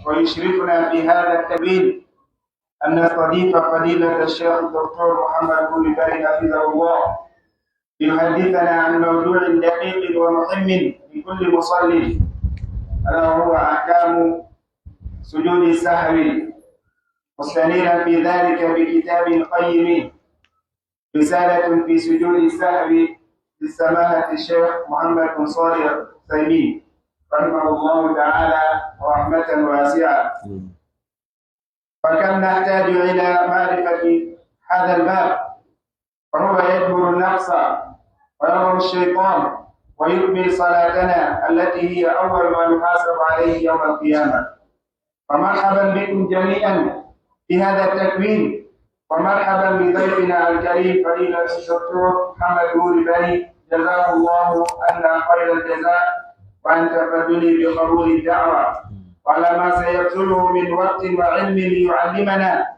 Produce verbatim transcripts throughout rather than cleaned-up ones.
ويشرفنا في هذا التكوين أن نستضيف فضيلة الشيخ الدكتور محمد بن بري حفظه الله ليحدثنا عن موضوع دقيق ومهم لكل مصلي، ألا وهو أحكام سجود السهو، مستنيرا في ذلك بكتاب قيم، رسالة في سجود السهو، لسماحة الشيخ محمد بن صالح العثيمين رحمه الله تعالى رحمة واسعة. فكم نحتاج إلى معرفة هذا الباب، فهو يجبر النقص ويضر الشيطان ويكمل صلاتنا التي هي أول ما نحاسب عليه يوم القيامة. فمرحبا بكم جميعا في هذا التكوين، ومرحبا بضيفنا الكريم فضيلة الدكتور محمد نور بري، جزاه الله عنا خير الجزاء وعن تفضله بقبول الدعوة وعلى ما سيبذله من وقت وعلم ليعلمنا.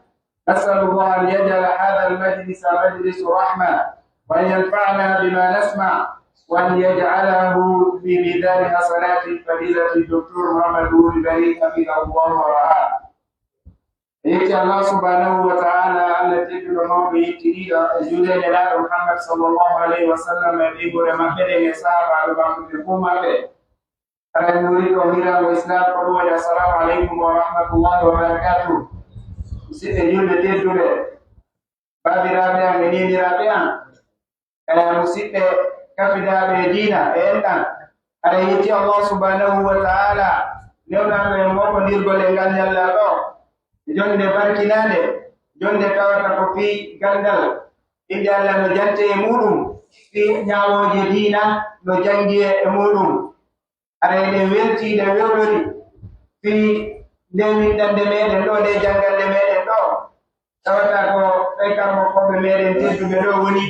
نسأل الله أن يجعل هذا المجلس مجلس رحمة، وأن ينفعنا بما نسمع، وأن يجعله في ميزان حسنات فضيلة الدكتور محمد نور بري حفظه الله ورعاه. En yetti Allah subhanahu wa ta'ala, Allah tedduɗo mawɗo yettiniiɗo, e juulde Nelaaɗo Muhammad sallallahu alayhi wa sallam, e ɓeynguure maɓɓe ɗen, e sahaabaaɓe makko ɓe fof maɓɓe. Aɗa nuri ko hirango Islam ko ɗum woni: Assalamu aleykum wa rahmatullahi wa barakatuh. Musidɓe julɓe tedduɓe, baabiraaɓe am e neeniraaɓe am, e musidɓe kafidaaɓe e diina e enɗam, aɗa yetti Allah subhanahu wa ta'ala newnaɗo en moɓondirgol e ngal ñallal ɗo, e jonde barkinaande, jonde tawata ko fii ganndal, innde Allah no jante e muuɗum, fii ñaawooje diina no janngi e muuɗum. Hara eɗen weltii, eɗen wewlori fii nde winndannde meɗen ɗo, nde janngannde meɗen ɗo. Tawata ko ɓee karmokooɓe meɗen tedduɓe ɗo woni,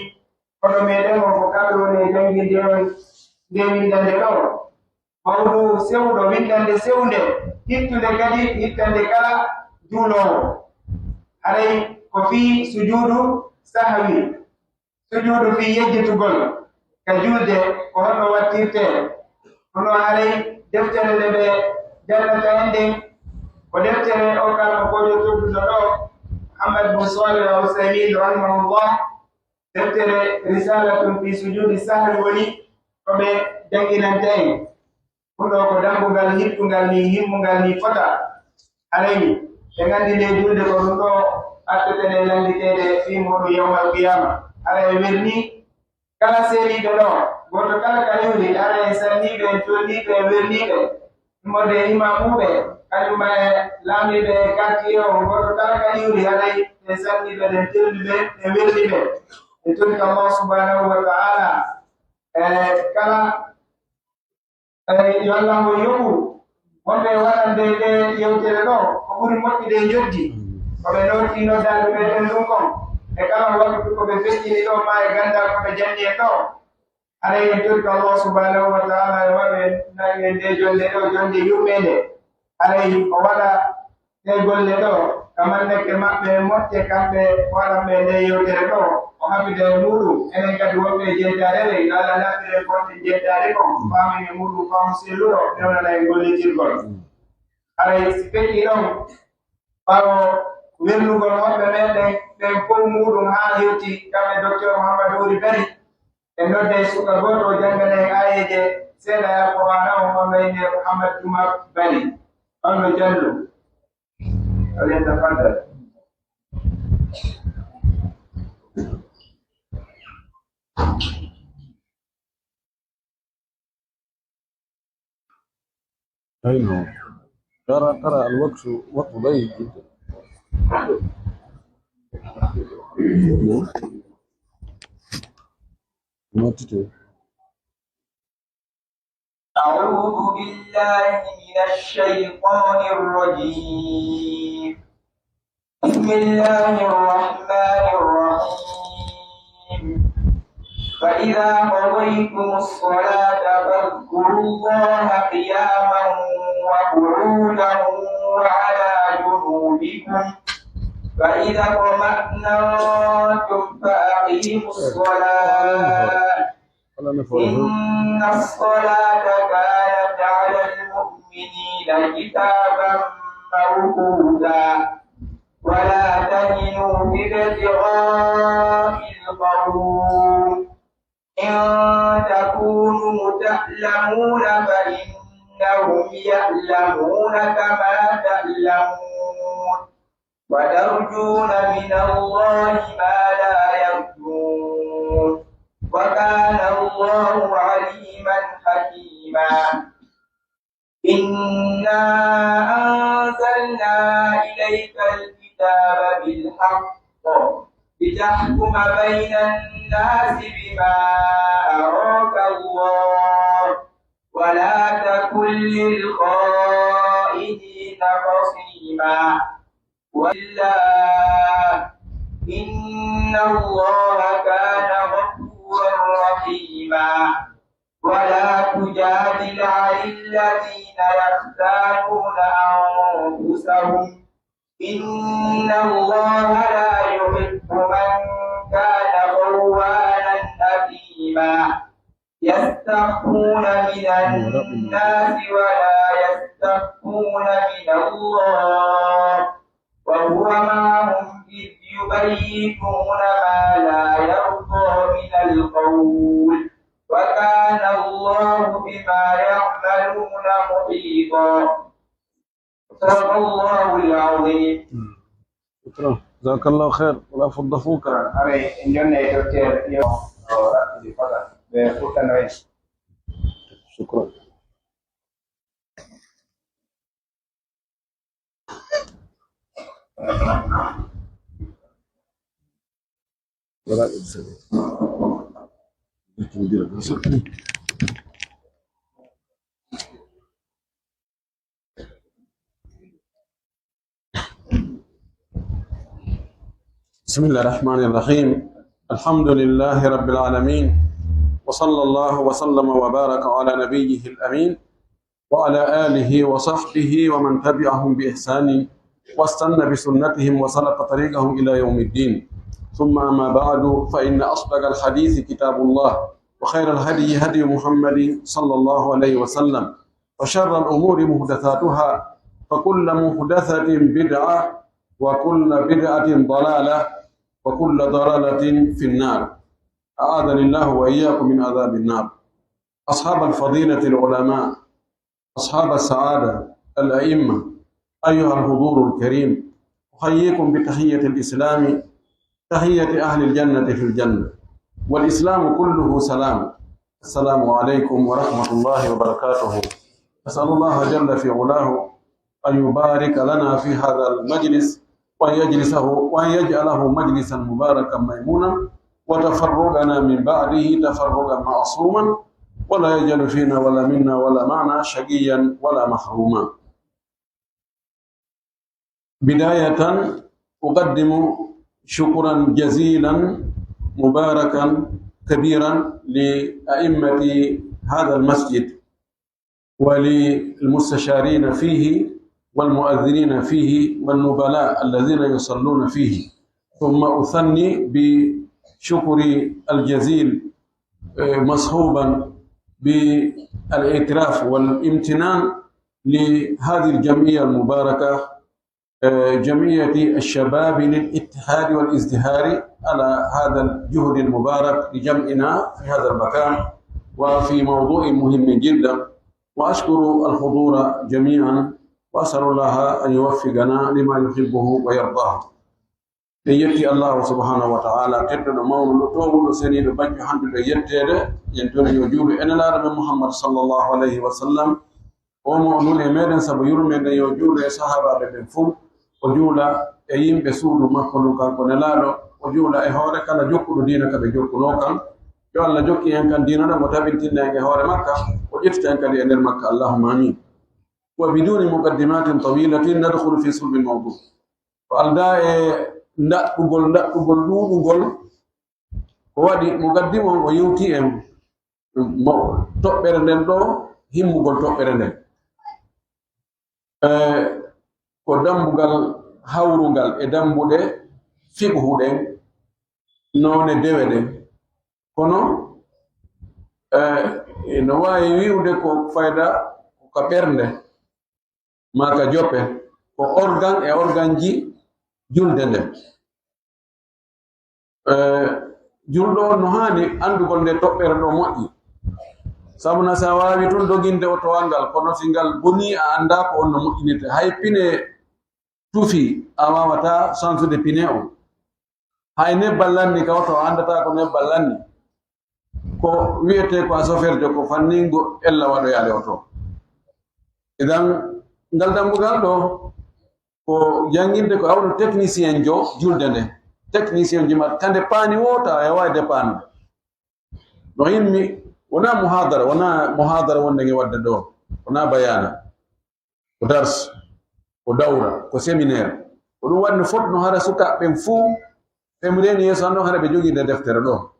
kono meɗen on ko kamɓe woni e jannginde on nde winndannde ɗo. Mawɗo sewɗo, winndannde sewnde, hittunde kadi, hittande kala juuloowo. Haray ko fii sujuudu sahwi. Sujuudu fii yejjitugol ka juulde, ko honno wattirtee? Kono haray deftere nde ɓe jannata en nden, ko deftere o kala ko kojo todduɗo ɗo, Muhammad bin Salih Al Uthaymin rahimahullah, deftere Risalatun fi Sujuudi Sahwi woni ko ɓe jannginanta en. Ɗum ɗoo ko dambugal hittungal nii, himmungal nii fota. Haray, en anndi nde juulde ko ɗum ɗoo atteten en lannditeede fii muuɗum yawmal qiyaama. Haray en wernii kala seeniiɓe ɗoo, gooto kala ka iwri, haray en salmii ɓe, en tolnii ɓe, en wernii ɓe. Immorde e imaamuuɓe, kañum e laamiiɓe e quartier o, gooto kala ka iwri, haray en salmii ɓe, en tolnii ɓe, en wernii ɓe. En tolnii Allaahu subhaanahu wa ta'aalaa, e kala Eey, yo Allah on yoɓu wonɓe e waɗande ɗee yewtere ɗoo ko ɓuri moƴƴude e njoɓdi, ko ɓe nootii noddaandu meɗen ndun kon, e kala waktu ko ɓe feƴƴini ɗoo maa e ganndal ko ɓe janni en ɗoo. Haray en torike Allah subhaanahu wa ta'aalaa yo waɗu en, nayu en ndee jonnde ɗoo, jonnde yurmeende. Haray o waɗa ɗee golle ɗoo, ka manneke maɓɓe moƴƴe, kamɓe waɗanɓe ndee yewtere ɗoo, o hafida e muuɗum. Enen kadi wonɓe e jeytaare ɗen, yo Allah naɓɓiren konɗen jeytaare kon, faamen e muuɗum faamu selluɗo, fewnana en gollitirgol. Haray si feƴƴii ɗon, ɓaawo wernugol hoɓɓe meɗen ɓen fow muuɗum haa hewti, kamɓe Docteur Mouhammad Wuri Bari, en nodday suka gooto o janngana en aayeeje seeɗa e Alqur'aana on, on no innee Mouhammad Juma Bari. On no jallu. فليتفضل. أيوه. ترى، ترى الوقت وقت ضيق جدًا. ما تتو. أعوذ بالله من الشيطان الرجيم. بسم الله الرحمن الرحيم. فإذا قضيتم الصلاة فاذكروا الله قياما وقعودا وعلى جنوبكم، فإذا اطمأننتم فأقيموا الصلاة. إن الصلاة كانت على المؤمنين كتابا موقوتا ولا تهنوا في ابتغاء القوم إن تكونوا تعلمون فإنهم يعلمون كما تعلمون وترجون من الله ما لا يرجون وكان الله عليما حكيما إنا أنزلنا إليك الكتاب بالحق لتحكم بين الناس بما أراك الله ولا تكن للخائنين خصيما وإلا إن الله كان غفورا رحيما ولا تجادل عن الذين يختانون أنفسهم إن الله لا يحب من كان خوانا أثيما يستخفون من الناس ولا يستخفون من الله وهو معهم إذ يبيتون ما لا يرضى من القول وكان الله بما يعملون محيطا صدق الله العظيم شكرا. جزاك الله خير. ولا فض فوك. Are en jonne e docteur yo o rattidi fota ɓe futtano en. شكرا. بسم الله الرحمن الرحيم. الحمد لله رب العالمين، وصلى الله وسلم وبارك على نبيه الأمين وعلى آله وصحبه ومن تبعهم بإحسان واستن بسنتهم وسلك طريقهم إلى يوم الدين. ثم أما بعد، فإن أصدق الحديث كتاب الله، وخير الهدي هدي محمد صلى الله عليه وسلم، وشر الأمور محدثاتها، فكل محدثة بدعة، وكل بدعة ضلالة، وكل ضلالة في النار. أعاذني الله وإياكم من عذاب النار. أصحاب الفضيلة العلماء، أصحاب السعادة الأئمة، أيها الحضور الكريم، أحييكم بتحية الإسلام، تحية أهل الجنة في الجنة، والإسلام كله سلام. السلام عليكم ورحمة الله وبركاته. أسأل الله جل في علاه أن يبارك لنا في هذا المجلس وأن يجلسه وأن يجعله مجلسا مباركا ميمونا وتفرقنا من بعده تفرقا معصوما ولا يجعل فينا ولا منا ولا معنا شقيا ولا محروما. بداية أقدم شكرا جزيلا مباركا كبيرا لأئمة هذا المسجد وللمستشارين فيه والمؤذنين فيه والنبلاء الذين يصلون فيه، ثم أثني بشكري الجزيل مصحوبا بالاعتراف والامتنان لهذه الجمعية المباركة، جمعية الشباب للاتحاد والازدهار، على هذا الجهد المبارك لجمعنا في هذا المكان وفي موضوع مهم جدا. وأشكر الحضور جميعا وأسأل الله أن يوفقنا لما يحبه ويرضاه. En yetti Allahu subhanahu wa ta'ala, tedduɗo mawnuɗo, toowuɗo, seniiɗo, bajjo, handuɗo e yetteede. En toni yo juulu e Nelaaɗo men Muhammad sallallahu alayhi wa sallam. O mo o nuli e meɗen sabu yurmeende, yo juulu e sahaabaaɓe ɓen fow. O juula e yimɓe suudu makko ndun, kanko Nelaaɗo. O juula e hoore kala jokkuɗo diina ka ɓe jokkunoo kan. Yo Allah jokki en kan diina ɗon, o tabintinna en e hoore makka, o ƴettita en kadi e nder makka. Allahumma amin. وبدون مقدمات طويلة ندخل في صلب الموضوع. Ko aldaa e ndaɗɗugol, ndaɗɗugol ɗuuɗungol, ko waɗi muqaddima on o yewti en mo-, toɓɓere nden ɗoo, himmugol toɓɓere nden. E, ko dambugal hawrungal e dambuɗe fiqhu ɗen, noone dewe ɗen. Kono, e, no waawi wi'ude ko fayda ko ka ɓernde. maa ka jope, ko organ e organji julde nden. Eh, julɗo on no haani anndugol nde toɓɓere ɗo moƴƴi. Sabu na sa waawi tun doginde otowal ngal, kono si ngal bonii a anndaa ko on no moƴƴinirte. Hay pine tufi a waawataa sansude pine on. Hay nebbal lanni ka oto a anndataa ko nebbal lanni. Ko wiyetee ko a soferjo ko fanningo ella waɗoyaade oto. Idan ngal dambugal ɗo ko jannginde ko awno technicien jo julde nde. Technicien ji ma kande paani wota e wawi de paanu. No yimmi wona muhadara, wona muhadara wonde nge wadde ɗo, wona bayana, ko dars, ko dawra, ko séminaire. Ko ɗum waɗi no fotno hara sukaaɓe ɓen fuu, ɓe mo reeni yeeso an ɗon hara ɓe jogii nde deftere ɗo.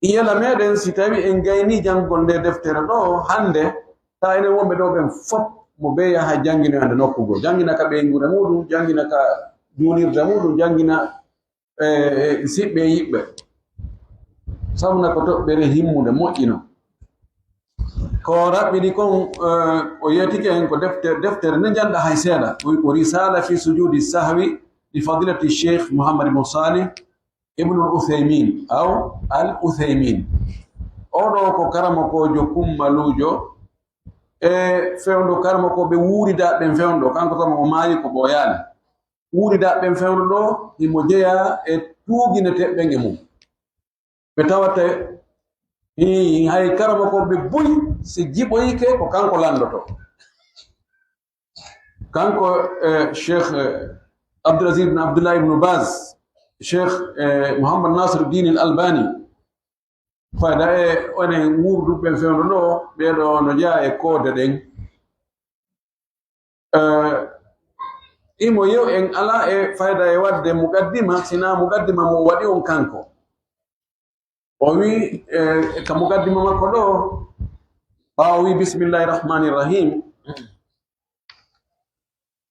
Iyela meɗen si tawi en gayni janngugol nde deftere ɗo hannde, ta enen wonɓe ɗo ɓen fop mo ɓe yaha jannginoyande nokku goo, janngina ka ɓeynguure muɗum, janngina ka juulirde muɗum, janngina e, e siɓɓe e yiɓɓe. Sabu na ko toɓɓere himmunde moƴƴino. Ko raɓɓiɗi kon, eh, o yeetike en ko defte-, deftere nde njannda hay seeɗa. Ko, ko Risala fi Sujudi Sahwi li Fadilati Cheikh Muhammad ibn Salih ibn al-Uthaymin, aw al-Uthaymin. Oɗo ko karamokoojo kummaluujo e fewndo karamokooɓe wuuridaaɓe ɓen fewndo, kanko tama o maayi ko ɓooyaali. Wuuridaaɓe ɓen fewndo ɗo, himo jeyaa e tuugineteeɓe ɓen e mum. Ɓe tawata, hii, hay karamokooɓe buy, si jiɓoyike, ko kanko lanndotoo. Kanko, eh, Cheikh, eh, Abdul Aziz bin Abdullah ibn Baz, Cheikh, eh, Muhammad Nasiruddin al Albani, fayda e onen wuurduɓe ɓen fewndo ɗo, ɓee ɗo no jeyaa e koode ɗen. Eh, imo yew en alaa e fayda e waɗde muqaddima, sinaa muqaddima mo o waɗi on kanko. O wi, eh, ka muqaddima makko ɗo, ɓaawo o wi, "Bismillahi rahmani rahim."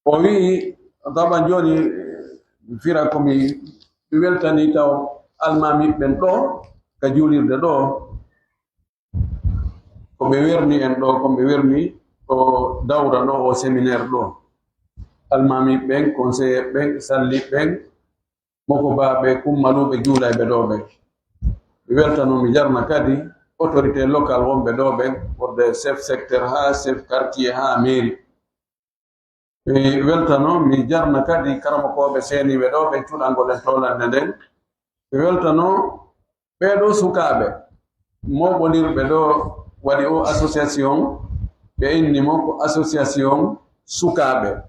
O wi, taban jooni, eh, fira ko mi, mi weltani taw almaami ɓen ɗo, ka juulirde ɗo. Ko ɓe werni en ɗo, ko ɓe werni o dawra ɗo, o séminaire ɗo. Almaami ɓen, conseiller ɓen, salli ɓen, mokobaaɓe, kummaluuɓe, juulayɓe ɗo ɓen. Mi weltano, mi jarna kadi autorité locale wonɓe ɗo ɓen, wonde chef secteur haa chef quartier haa mairie. Mi weltano, mi jarna kadi karamokooɓe seeniiɓe ɗo ɓen cuɗangol en tolannde nden. Mi weltano ɓee ɗo sukaaɓe mooɓondirɓe ɗo waɗi o association, ɓe inni mo ko association sukaaɓe.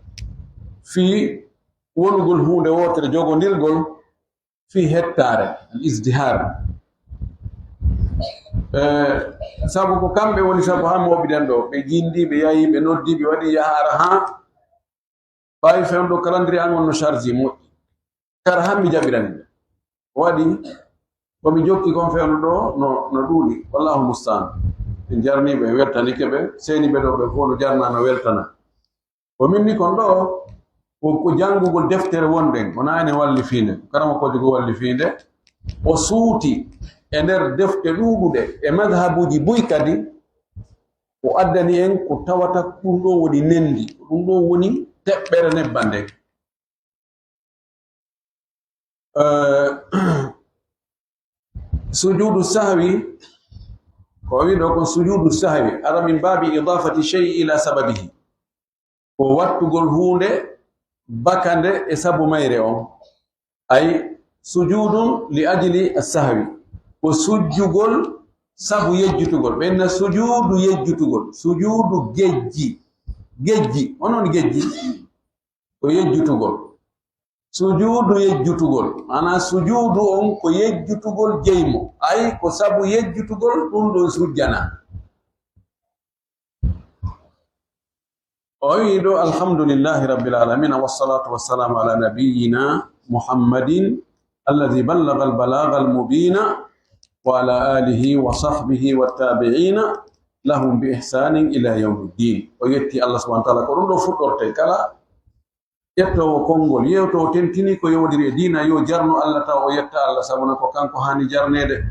Fii wonugol huunde wootere jogondirgol fii hettaare, al izdihar. Eh, sabu ko kamɓe woni sabu haa mooɓiɗen ɗo, ɓe jinndi, ɓe yahi, ɓe noddi, ɓe waɗi yahaara haa ɓaawi fewndo calendrier an on no charge moƴƴi. Kara hammi jaɓirani ɓe. Waɗi ko mi jokki kon fewndo ɗo no, no ɗuuɗi. Wallahu mustaan. En jarniiɓe, en weltanike ɓe, seeniiɓe ɗo ɓe fof no jarna, no weltana. Ko min ni kon ɗo, ko, ko janngugol deftere wonɗen, wonaa ene walli fiinde. Karamokoojo ko walli fiinde. O suuti e nder defte ɗuuɗuɗe e madhabuuji buy kadi, o addani en ko tawata ko ɗum ɗo woni nendi, ko ɗum ɗo woni teɓɓere nebban nden. Eh, sujudu sahwi, ko o wi ɗo kon sujudu sahwi, ara min babi idafati shay'i ila sababihi. Ko wattugol huunde bakande e sabu mayre on. Ay, sujudun li ajli as-sahwi. Ko sujjugol sabu yejjutugol. Ɓenna sujudu yejjutugol. Sujudu gejji. Gejji. Onon gejji. Ko yejjutugol. Sujudu yejjutugol. Maanaa sujudu on ko yejjutugol jeymo. Ay, ko sabu yejjutugol ɗum ɗon sujjana. O wi ɗo, "Alhamdulillahi rabbil alamina, wassalatu wassalamu ala nabiyyina Muhammadin, alladhi ballagha al-balagha al-mubina, wa ala alihi wa sahbihi wa tabi'ina lahum bi ihsanin ila yawmiddin." O yetti Allah subhanahu wa ta'ala. Ko ɗum ɗo fuɗɗorte kala ƴettoowo konngol, yewtoowo tentini ko yowodiri e diina, yo jarnu Allah taw o yetta Allah, sabuna ko kanko haani jarneede.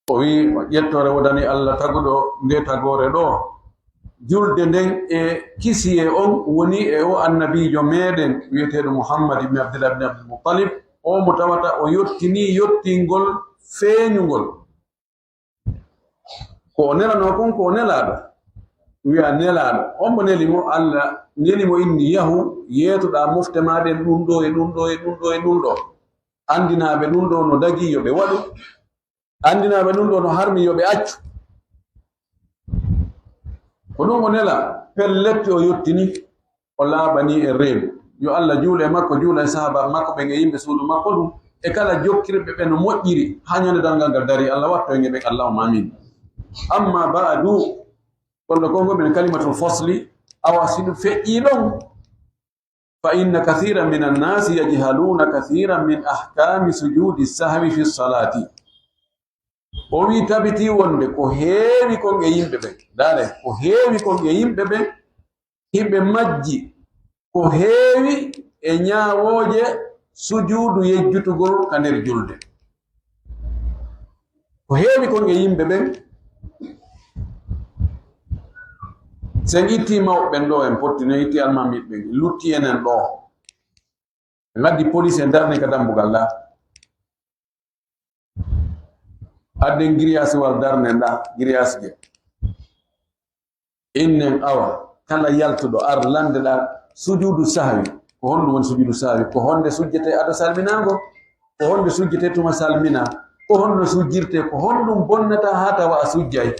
O wi, "Ƴettoore wodani Allah taguɗo nde tagoore ɗo, julde nden e kisiyee on woni e o annabiijo meɗen wi'eteeɗo Muhammad ibn Abdullah ibn Abdul Muttalib, o mo tawata o yottinii yottingol feeñungol. Ko o nelanoo kon, ko o nelaaɗo. Wi'a nelaaɗo. On mo neli mo, Allah neli mo inni, "Yahu, yeetoɗaa mofte maa ɗen ɗun ɗoo e ɗun ɗoo e ɗun ɗoo e ɗun ɗoo. Anndinaa ɓe ɗun ɗoo no dagii yo ɓe waɗu. Anndinaa ɓe ɗun ɗoo no harmi yo ɓe accu." Ko ɗun o nela, pellet o yottini. O laaɓanii en reedu. Yo Allah juulu e makko, juula e sahaabaaɓe makko ɓen e yimɓe suudu makko ndun, e kala jokkirɓe ɓe no moƴƴiri haa ñande darngal ngal darii. Allah watto en e ɓen, Allahumma amin. Amma ba'du, kono ko ngon min kalimatul fasli, awa si ɗun feƴƴii ɗon, fa inna kathiran minan nasi yajhaluna kathiran min ahkami sujudi sahwi fi salati. O wi'i tabitii wonde ko heewi kon e yimɓe ɓen, ndaare, ko heewi kon e yimɓe ɓen, hiɓe majji ko heewi e ñaawooje sujuudu yejjutugol ka nder julde. Ko heewi kon e yimɓe ɓen, si en ittii mawɓe ɓen ɗoo, en potti, no itti almaamiiɓe ɓen, lutti enen ɗoo. Ɓe ngaddi police en darni ka dambugal ɗaa. Adden giriyasiwal darne ɗaa, giriyasje. Innen awa, kala yaltuɗo ar lande ɗaa sujuudu sahwi. Ko honɗum woni sujuudu sahwi? Ko honde sujjetee ado salminaango? Ko honde sujjetee tuma salminaa? Ko honno sujjirtee? Ko honɗum bonnata haa tawa a sujjay?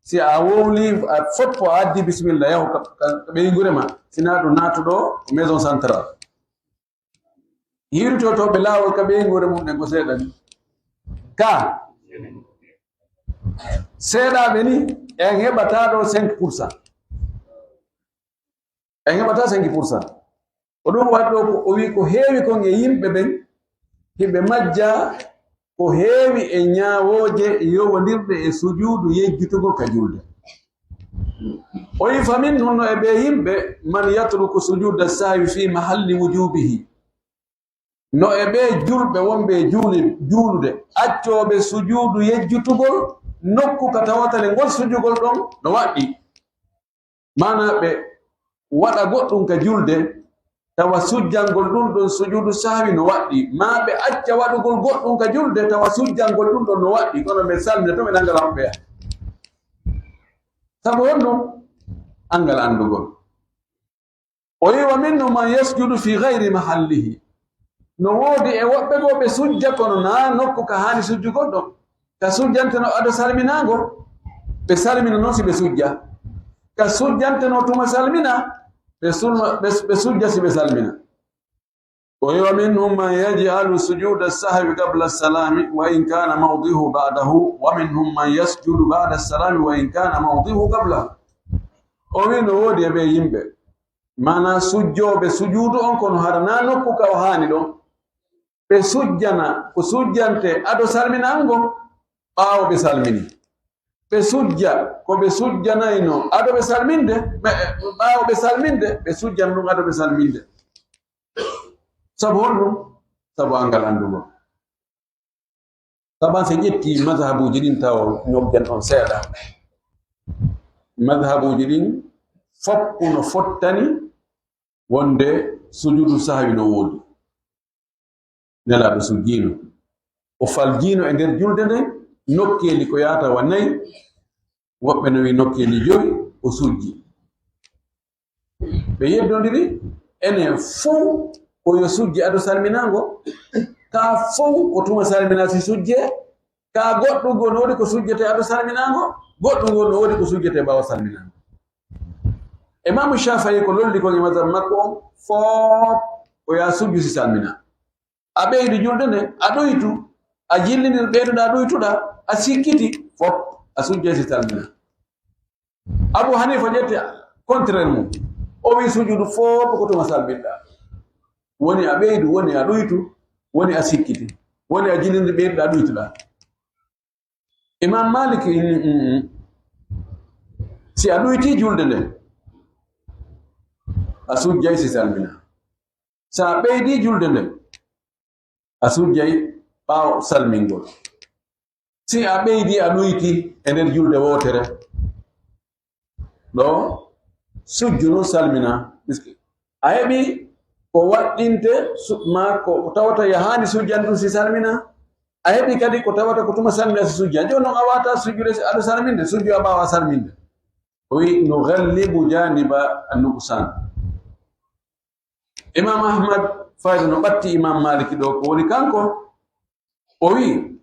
Si a wowli, a foppo, a addi bismillah, yahu ka, ka, ka ɓeynguure ma. Sinaa ɗum naatuɗo maison centrale. Hiirtotooɓe laawol ka ɓeynguure mum ɗen ko seeɗa ni. Ka seeɗaaɓe ni, en heɓataa ɗo cinq pour cent. En heɓataa cinq pour cent. Ko ɗum waɗi ɗo ko o wi'i ko heewi kon e yimɓe ɓen, hiɓe majja ko heewi e ñaawooje yowondirɗe e sujuudu yejjutugol ka julde. O wi'i, "Fa minhum, no e ɓee yimɓe, man yatruku sujuuda sahwi fi mahalli wujubihi." No e ɓee julɓe wonɓe e juuli-, juulude, accooɓe sujuudu yejjutugol nokku ka tawata le ngol sujugol ɗon no waɗɗii. Maanaa ɓe waɗa goɗɗum ka julde, tawa sujjangol ɗum ɗon sujuudu sahwi no waɗɗii. Maa ɓe acca waɗugol goɗɗum ka julde, tawa sujjangol ɗum ɗon no waɗɗii. Kono ɓe salmina to ɓe nangala maɓɓe yaha. Sabu honɗum? Anngal anndugol. O wi'i, "Wa minhum man yasjudu fi ghayri mahallihi." No woodi e woɓɓe goo ɓe sujja, kono naa nokku ka haani sujjugol ɗon. Ka sujjanteno ado salminaango, ɓe salmina non si ɓe sujja. Ka sujjanteno tuma salmina, ɓe sulma-, ɓe, ɓe sujja si ɓe salmina. O wi'i, "Wa minhum man yaj'alu sujuda sahwi qabla salami wa in kana mawdi'uhu ba'dahu, wa minhum man yasjudu ba'da salami wa in kana mawdi'uhu qablahu." O wi'i no woodi e ɓee yimɓe, maanaa sujjooɓe sujuudu on, kono hara naa nokku ka o haani ɗon. Ɓe sujjana ko sujjante ado salminaango ɓaawo ɓe salmini. Ɓe sujja ko ɓe sujjanayno ado ɓe salminde, ɓe, ɓaawo ɓe salminde, ɓe sujjana ɗum ado ɓe salminde. Sabu honɗum? Sabu anngal anndugol. Sabu si en ƴetti mazhabuuji ɗin taw ñoggen on seeɗa. Mazhabuuji ɗin foppu no fottani wonde sujuudu sahwi no woodi. Nelaaɗo sujjiino. O faljiino e nder julde nden, nokkeeli ko yaata wa nayi, woɓɓe no wi'i nokkeeli jowi, o sujji. Ɓe yeddondiri, enen fow ko yo sujje ado salminaango, ka fow ko tuma salminaa si sujje, ka goɗɗum goo no woodi ko sujjetee ado salminaango, goɗɗum goo no woodi ko sujjetee ɓaawo salminaango. Imaamu Shaafi'i ko lolli kon e mazhab makko on, fow ko yo a sujju si salminaa. A ɓeydi julde nde, a ɗoytu, a jillinir ɓeyduɗaa ɗoytuɗaa, a sikkiti, fow a sujjay si salminaa. Abu Hanifa ƴetti contraire mum. O wi'i sujuudu fow ko tuma salminɗaa. Woni a ɓeydu, woni a ɗoytu, woni a sikkiti, woni a jillinir ɓeyduɗaa ɗoytuɗaa. Imam Malik inni, mm, mm. Si a ɗoytii julde nden, a sujjay si salminaa. Si a ɓeydii julde nden, a sujjay ɓaawo salmingol. Si a ɓeydii a ɗoytii e nder julde wootere, ɗo sujju non salmina. Miski-, a heɓi ko waɗɗinte su-, ma ko tawata yahaani sujjan ɗum si salmina. A heɓi kadi ko tawata ko tuma salmina si sujja. Jooni non a waata sujjude si aɗa salminde, sujju a ɓaawa salminde. O wi, "Nughallibu janiba an-nuqsan." Imam Ahmad, fayda no ɓatti Imam Maliki ɗo, ko woni kanko, o wi,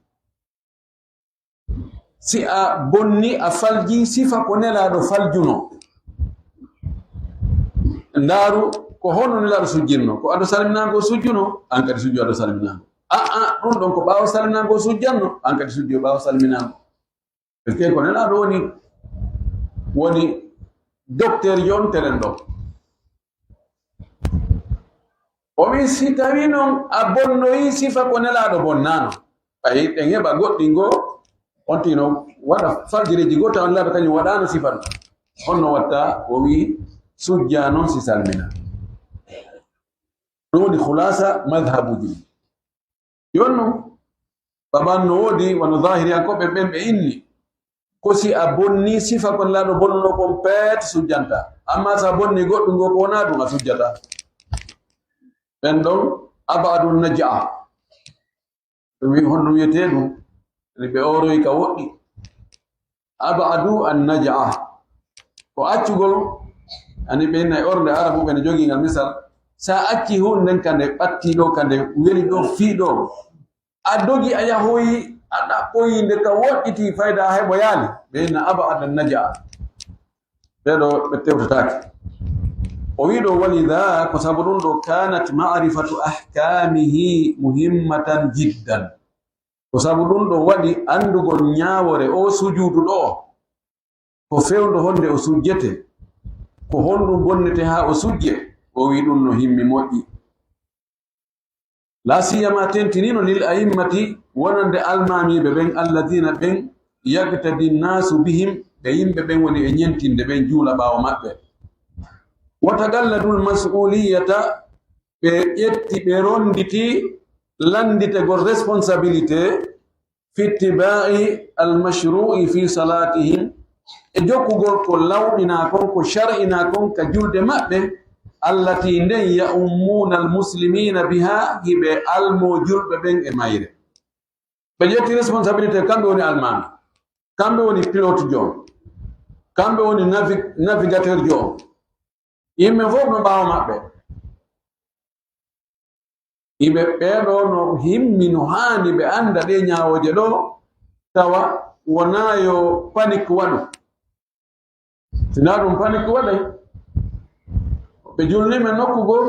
si a bonni, a falji sifa ko Nelaaɗo faljuno. Ndaaru ko hono Nelaaɗo sujjinno. Ko ado salminaango sujjuno, an kadi sujju ado salminaango. A, a, ɗum ɗon ko ɓaawo salminaango sujjanno, an kadi sujju ɓaawo salminaango. Parce que ko Nelaaɗo woni, woni docteur on telen ɗo. O wi, si tawi non a bonnoyi sifa ko Nelaaɗo bonnaano, ɓay ɗen heɓa goɗɗi ngo, on tino waɗa faljireeji goo tawa Nelaaɗo kañum waɗaano sifa ɗum. Honno watta? O wi, sujja non si salmina. Ɗum woni khulasa madhabuji. Jooni non, Baban no woodi wano zahiriyankooɓe ɓen ɓe inni, ko si a bonni sifa kon Nelaaɗo bonnuno kon, peet sujjanta. Amma si a bonni goɗɗum ngo ko wonaa ɗum, a sujjata. Ɓen ɗon abadu najaa. Ɗum wi-, honɗum wiyetee ɗum? Ani ɓe ooroyi ka woɗɗi. Abadu an najaa. Ko accugol, ani ɓe inna e ornde Arabu ɓe no jogii ngal misal. Sa acci huunde nden ka nde ɓatti ɗo, ka nde weli ɗo, fii ɗo. A dogi, a yahoyi, a ɗaɓɓoyi nde ka woɗɗiti fayda a heɓoyaali. Ɓe inna abada najaa. Ɓe ɗo ɓe tewtataake. O wi ɗo, "Walidha, ko sabu ɗum ɗo, kanat ma'rifatu ahkamihi muhimmatan jiddan." Ko sabu ɗum ɗo waɗi anndugol ñaawore o sujuudu ɗo. Ko fewndo honde o sujjete? Ko honɗum bonnete haa o sujje? O wi ɗum no himmi moƴƴi. La siyama tentinino lil a'immati wonande almaamiiɓe ɓen, alladina ɓen yaqtadi nnasu bihim, ɓe yimɓe ɓen woni e ñentinde ɓen juula ɓaawo maɓɓe. Wa tagalladul mas'uliyata, ɓe ƴetti, ɓe ronditi landitegol responsabilité fi ittiba'i al-mashru'i fi salatihim, e jokkugol ko lawɗinaa kon, ko shar'inaa kon ka julde maɓɓe, allati nden ya'ummuna al-muslimina biha, hiɓe almoo julɓe ɓen e mayre. Ɓe ƴetti responsabilité, kamɓe woni almaami, kamɓe woni pilote jo, kamɓe woni navi-, navigateur jo, yimɓe fof no ɓaawo maɓɓe. Iɓe ɓeeɗo no himmi, no haani ɓe annda ɗee ñaawooje ɗoo, tawa wonaa yo panik waɗu. Sinaa ɗum panik waɗay. Ɓe julni men nokku goo,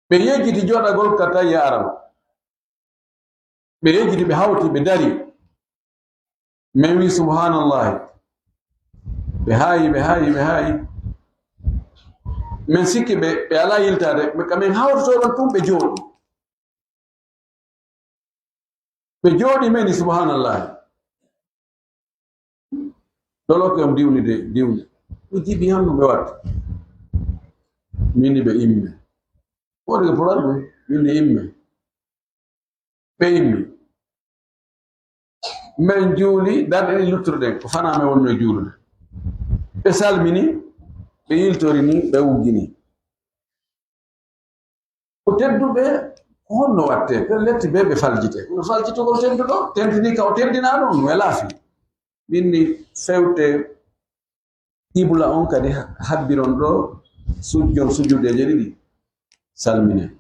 ɓe yejjiti jooɗagol ka tayya araba. Ɓe yejjiti, ɓe hawti, ɓe dari. Men wi, "Subhanallahi." Ɓe haayi, ɓe haayi, ɓe haayi. Men sikki ɓe, ɓe alaa yiltaade. Ɓe, ka men hawtotoo ɗon tun, ɓe jooɗi. Ɓe jooɗi, men ni, "Subhanallahi." Doloke on diwni de, diwni. Ɓe jibi han no ɓe watta. Min ni ɓe imme. Woodi ko pulaar ɓe, min ni imme. Ɓe immi. Men juuli, darɗe ɗiɗi luttuɗe ɗen, ko fanaa men wonno e juulude. Ɓe salmini, ɓe yiltori ni, ɓe uggini. Ko tedduɓe, ko honno watte? Pellet ɓe, ɓe faljite. Kono faljitugol tedduɗo, tentini ka o tendinaa ɗon, no e laafi. Min ni fewte qibla on kadi ha-, habbiron ɗo, sujjon sujudeeje ɗiɗi, salminen.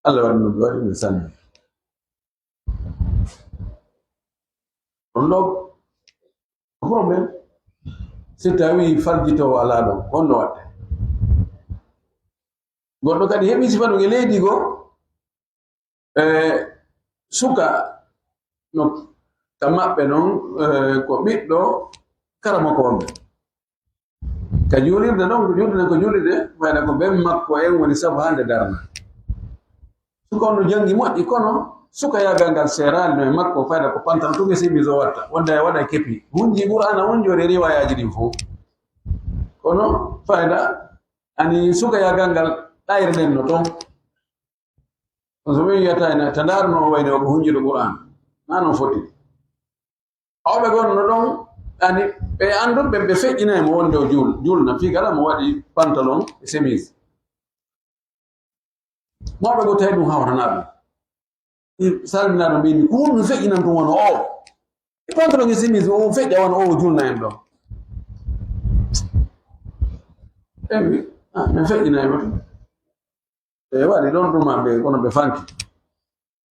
Allah waɗi no ɓe waɗi, ɓe salmini. Ɗum ɗo ko problème. Si tawi faljitoowo alaa ɗon, honno waɗde? Goɗɗo kadi heɓi sifa ɗum e leydi goo, e suka no ka maɓɓe non, e ko ɓiɗɗo karamoko on. Ka juulirde ɗon, ko juulirde, ko juulirde, fayda ko ben makko en woni sabu hande darna. Suka on no jangi moƴƴi, kono suka yagal ngal seeraali no e makko, fayda ko pantalon tun e semizo watta, wonde e waɗa kepi. Hunji Qur'aana, hunjoore riwayaaji ɗin fof. Kono fayda ani suka yagal ngal ɗayre nden no ton. On so min wiyata ene, ta ndaarno o wayno ko hunjuɗo Qur'aan. Na non foti. Awɓe gonno ɗon, Ani ɓe anndun ɓe, ɓe feƴƴinay mo wonde o juul-, juulna. Fii kala mo waɗi pantalon e chemise. Mawɓe go tawi ɗum hawtanaa ɗum. I salminaaɗo ɓe inni, "Ko honɗum feƴƴinan ɗum wano o? E pantalon e chemise o feƴƴa wano o juulna en ɗo." Ɓe mbi, "Ah, min feƴƴinay mo tun." Ɓe waɗi ɗon ɗum maɓɓe, kono ɓe fanki.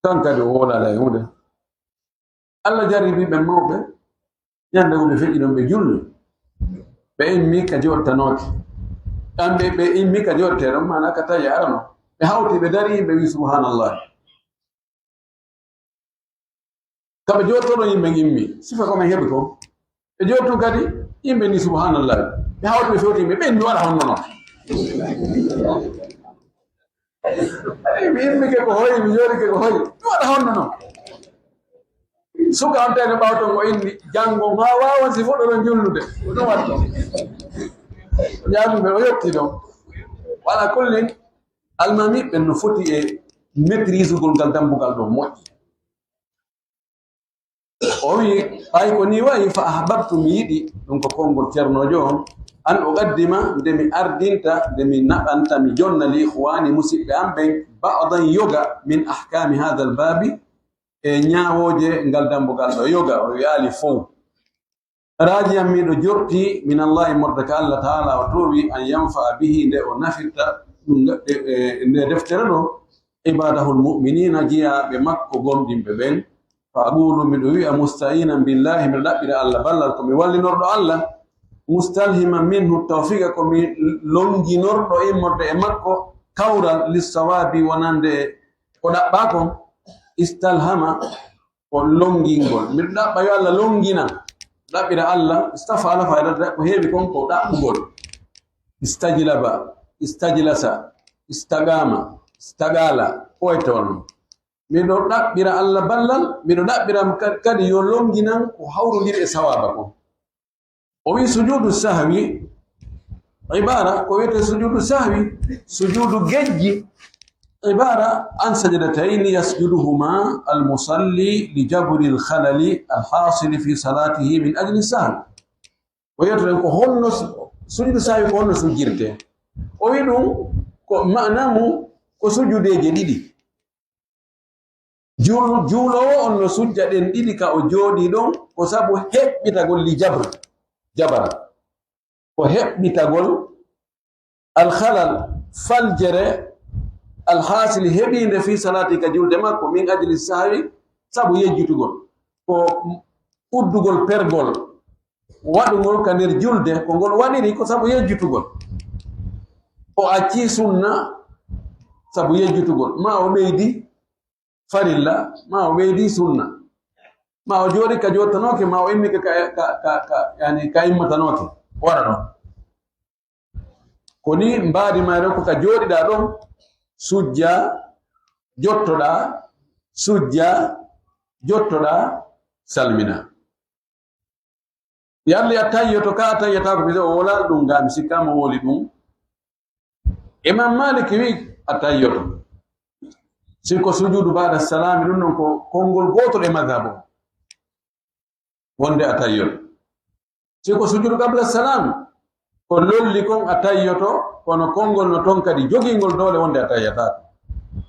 Kan kadi o wowlaali e huunde. Allah jarribii ɓe mawɓe, ñande go ɓe feƴƴi ɗon ɓe julli. Ɓe immi ka jooɗtanooki. An ɓe, ɓe immi ka jooɗtee ɗon, maanaa ka tawi arano. Ɓe hawti, ɓe darii, ɓe wii, "Subhaanallah." Ka ɓe jooɗtoo ɗon, yimɓe immi. Sifa ko men heɓi ko. Ɓe jooɗtun kadi, yimɓe ni, "Subhaanallah." Ɓe hawti, ɓe fewti, yimɓe, ɓe immi waɗa honno non? Ɓe immi ke ko hoyi, ɓe jooɗi ke ko hoyi. Ɓe waɗa honno non? Suka on tawi no ɓaawo ton o inni, janngo maa waawan si fuɗɗoɗon jullude. Ko ɗum waɗi ɗon. Ñaami ɓe, o yotti ɗon. Wala kullin, almaami ɓen no foti e maîtrisugol ngal dambugal ɗo moƴƴi. O wi, ɓay ko ni wayi, fa ahbabtu, mi yiɗi, ɗum ko konngol ceernoojo on, an uqaddima, nde mi ardinta, nde mi naɓanta, mi jonna, li ikhwani, musidɓe am ɓen, ba'dan, yoga, min ahkami hadha al-babi, e ñaawooje ngal dambugal ɗo, yoga, o wiyaali fow. Rajiyan, miɗo jorti, min Allahi, morde ka Allah taala, o toowi, an yanfa'a bihi, nde o nafirta ɗum, e, e, nde deftere ɗo, ibadahul mu'minina, jiyaaɓe makko gomɗinɓe ɓen. Fa aqulu, miɗo wi'a, musta'inan billahi, miɗo ɗaɓɓira Allah ballal, ko mi wallinorɗo Allah, mustalhiman minhu tawfiqa, ko mi longinorɗo immorde e makko kawral, lissawabi, wonande ko ɗaɓɓaa kon, istalhama, ko longingol. Miɗo ɗaɓɓa yo Allah longinan. Ɗaɓɓira Allah, istafala fayda, ko heewi kon ko ɗaɓɓugol. Istajlaba, istajlasa, istagama, istagala, ko wayi toon. Miɗo ɗaɓɓira Allah ballal, miɗo ɗaɓɓira ka-, kadi yo longinan ko hawrondiri e sawaaba kon. O wi sujudu sahwi, ibara ko wiyetee sujudu sahwi, sujudu gejji, ibara an sajadatayni yasjuduhuma al-musalli li jabri al-khalali al-hasili fi salatihi min ajli sahwi. O yewtata ko honno su-, sujudu sahwi ko honno sujjirtee. O wi ɗum ko maana mum ko sujudeeje ɗiɗi. Juul-, juuloowo on no sujja ɗen ɗiɗi ka o jooɗii ɗon, ko sabu heɓɓitagol li jabr, jabara. Ko heɓɓitagol alhalal, faljere, alhaasili heɓiinde fii salaati ka julde makko, min ajli sahwi, sabu yejjitugol. Ko uddugol pergol, waɗugol ka nder julde, ko ngol waɗiri ko sabu yejjitugol. O accii sunna sabu yejjitugol, maa o ɓeydi farilla, maa o ɓeydi sunna, maa o jooɗi ka jooɗtanooke, maa o immi ka, ka, ka, ka, ka, yani, ka immatanooke. Wara ɗon. Ko ni mbaadi mayre ko ka jooɗiɗaa ɗon, sujja, jottoɗaa, sujja, jottoɗaa, salmina. Yalli a tayyoto ka a tayyataako, mi o wolaali ɗum, ngam mi sikkaama o woli ɗum. Imam Malik wi a tayyoto. Si ko sujudu baada salaami, ɗum ɗon ko konngol gootol e madhab o. Wonde a tayyoto. Si ko sujudu qabla salaam, ko lolli kon a tayyoto, kono konngol no ton kadi jogingol doole wonde a tayyataako.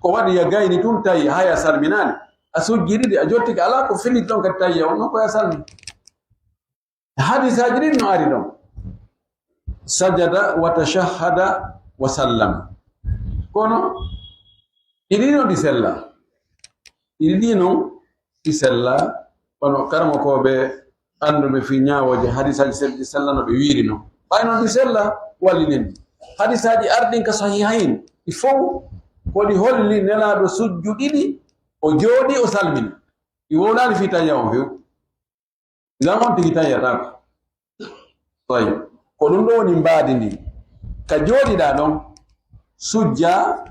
Ko waɗi ya gayni tun tawi hay a salminaali. A sujjididi, a jottike, alaa ko filliti ton kadi tayya on, non ko ya salmi. Hadisaaji ɗin no ari ɗon. Sajada wa tashahhada wa sallama. Kono, ɗiɗi no ɗi sella. Ɗiɗi ɗi non ɗi sella, kono karamokooɓe annduɓe fii ñaawooje hadisaaji sel-, ɗi sella no ɓe wiiri non. Ɓay non ɗi sella, wallinen. Hadisaaji arɗin ka sahihayn, ɗi fow ko ɗi holli Nelaaɗo sujju ɗiɗi, o jooɗi, o salmini. Ɗi wowlaali fii tayya on few. Zaman tigi tayyataako. Tayyib. Ko ɗum ɗo woni mbaadi ndi. Ka jooɗiɗaa ɗon, sujja,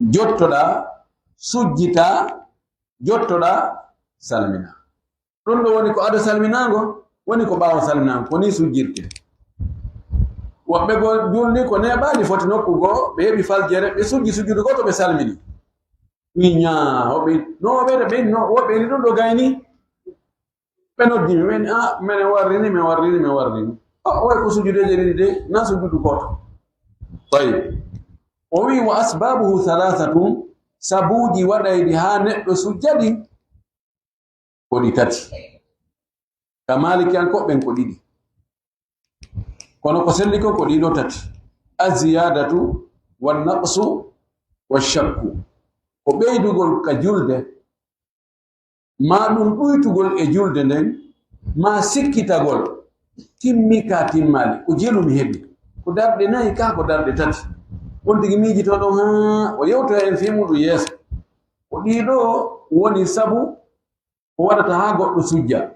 jottoɗaa, sujjitaa, jottoɗaa, salmina. Ɗum ɗo woni ko ado salminaango, woni ko ɓaawo salminaango, ko ni sujjirte. Woɓɓe go julli ko neeɓaani foti nokku goo, ɓe heɓi faljere, ɓe sujji sujjudu gooto, ɓe salmini. Wi ñaa, woɓɓe, no woɓɓe, ɓe, no woɓɓe ni ɗum ɗo gayni. Ɓe noddi mi, ɓe ni, "Ah, mene warrini, mi warrini, mi warrini." O, o waɗi ko sujudeeje ɗiɗi de, na sujudu gooto. Tayyib. O wi, "Wa asbabuhu thalathatun, sabuuji waɗayɗi haa neɗɗo sujja ɗi, ko ɗi tati." Ka Maalikiyankooɓe ɓen ko ɗiɗi. Kono ko selli kon ko ɗiɗo tati. Aziyadatu, wan naqsu, wa shakku. Ko ɓeydugol ka julde, maa ɗum ɗuytugol e julde nden, maa sikkitagol, timmi ka timmaali, ko jelu mi heɓi. Ko darɗe nayi ka, ko darɗe tati. On tigi miijito ɗon, haa o yewtoya en fii muɗum yeeso. Ko ɗiɗo woni sabu ko waɗata haa goɗɗo sujja.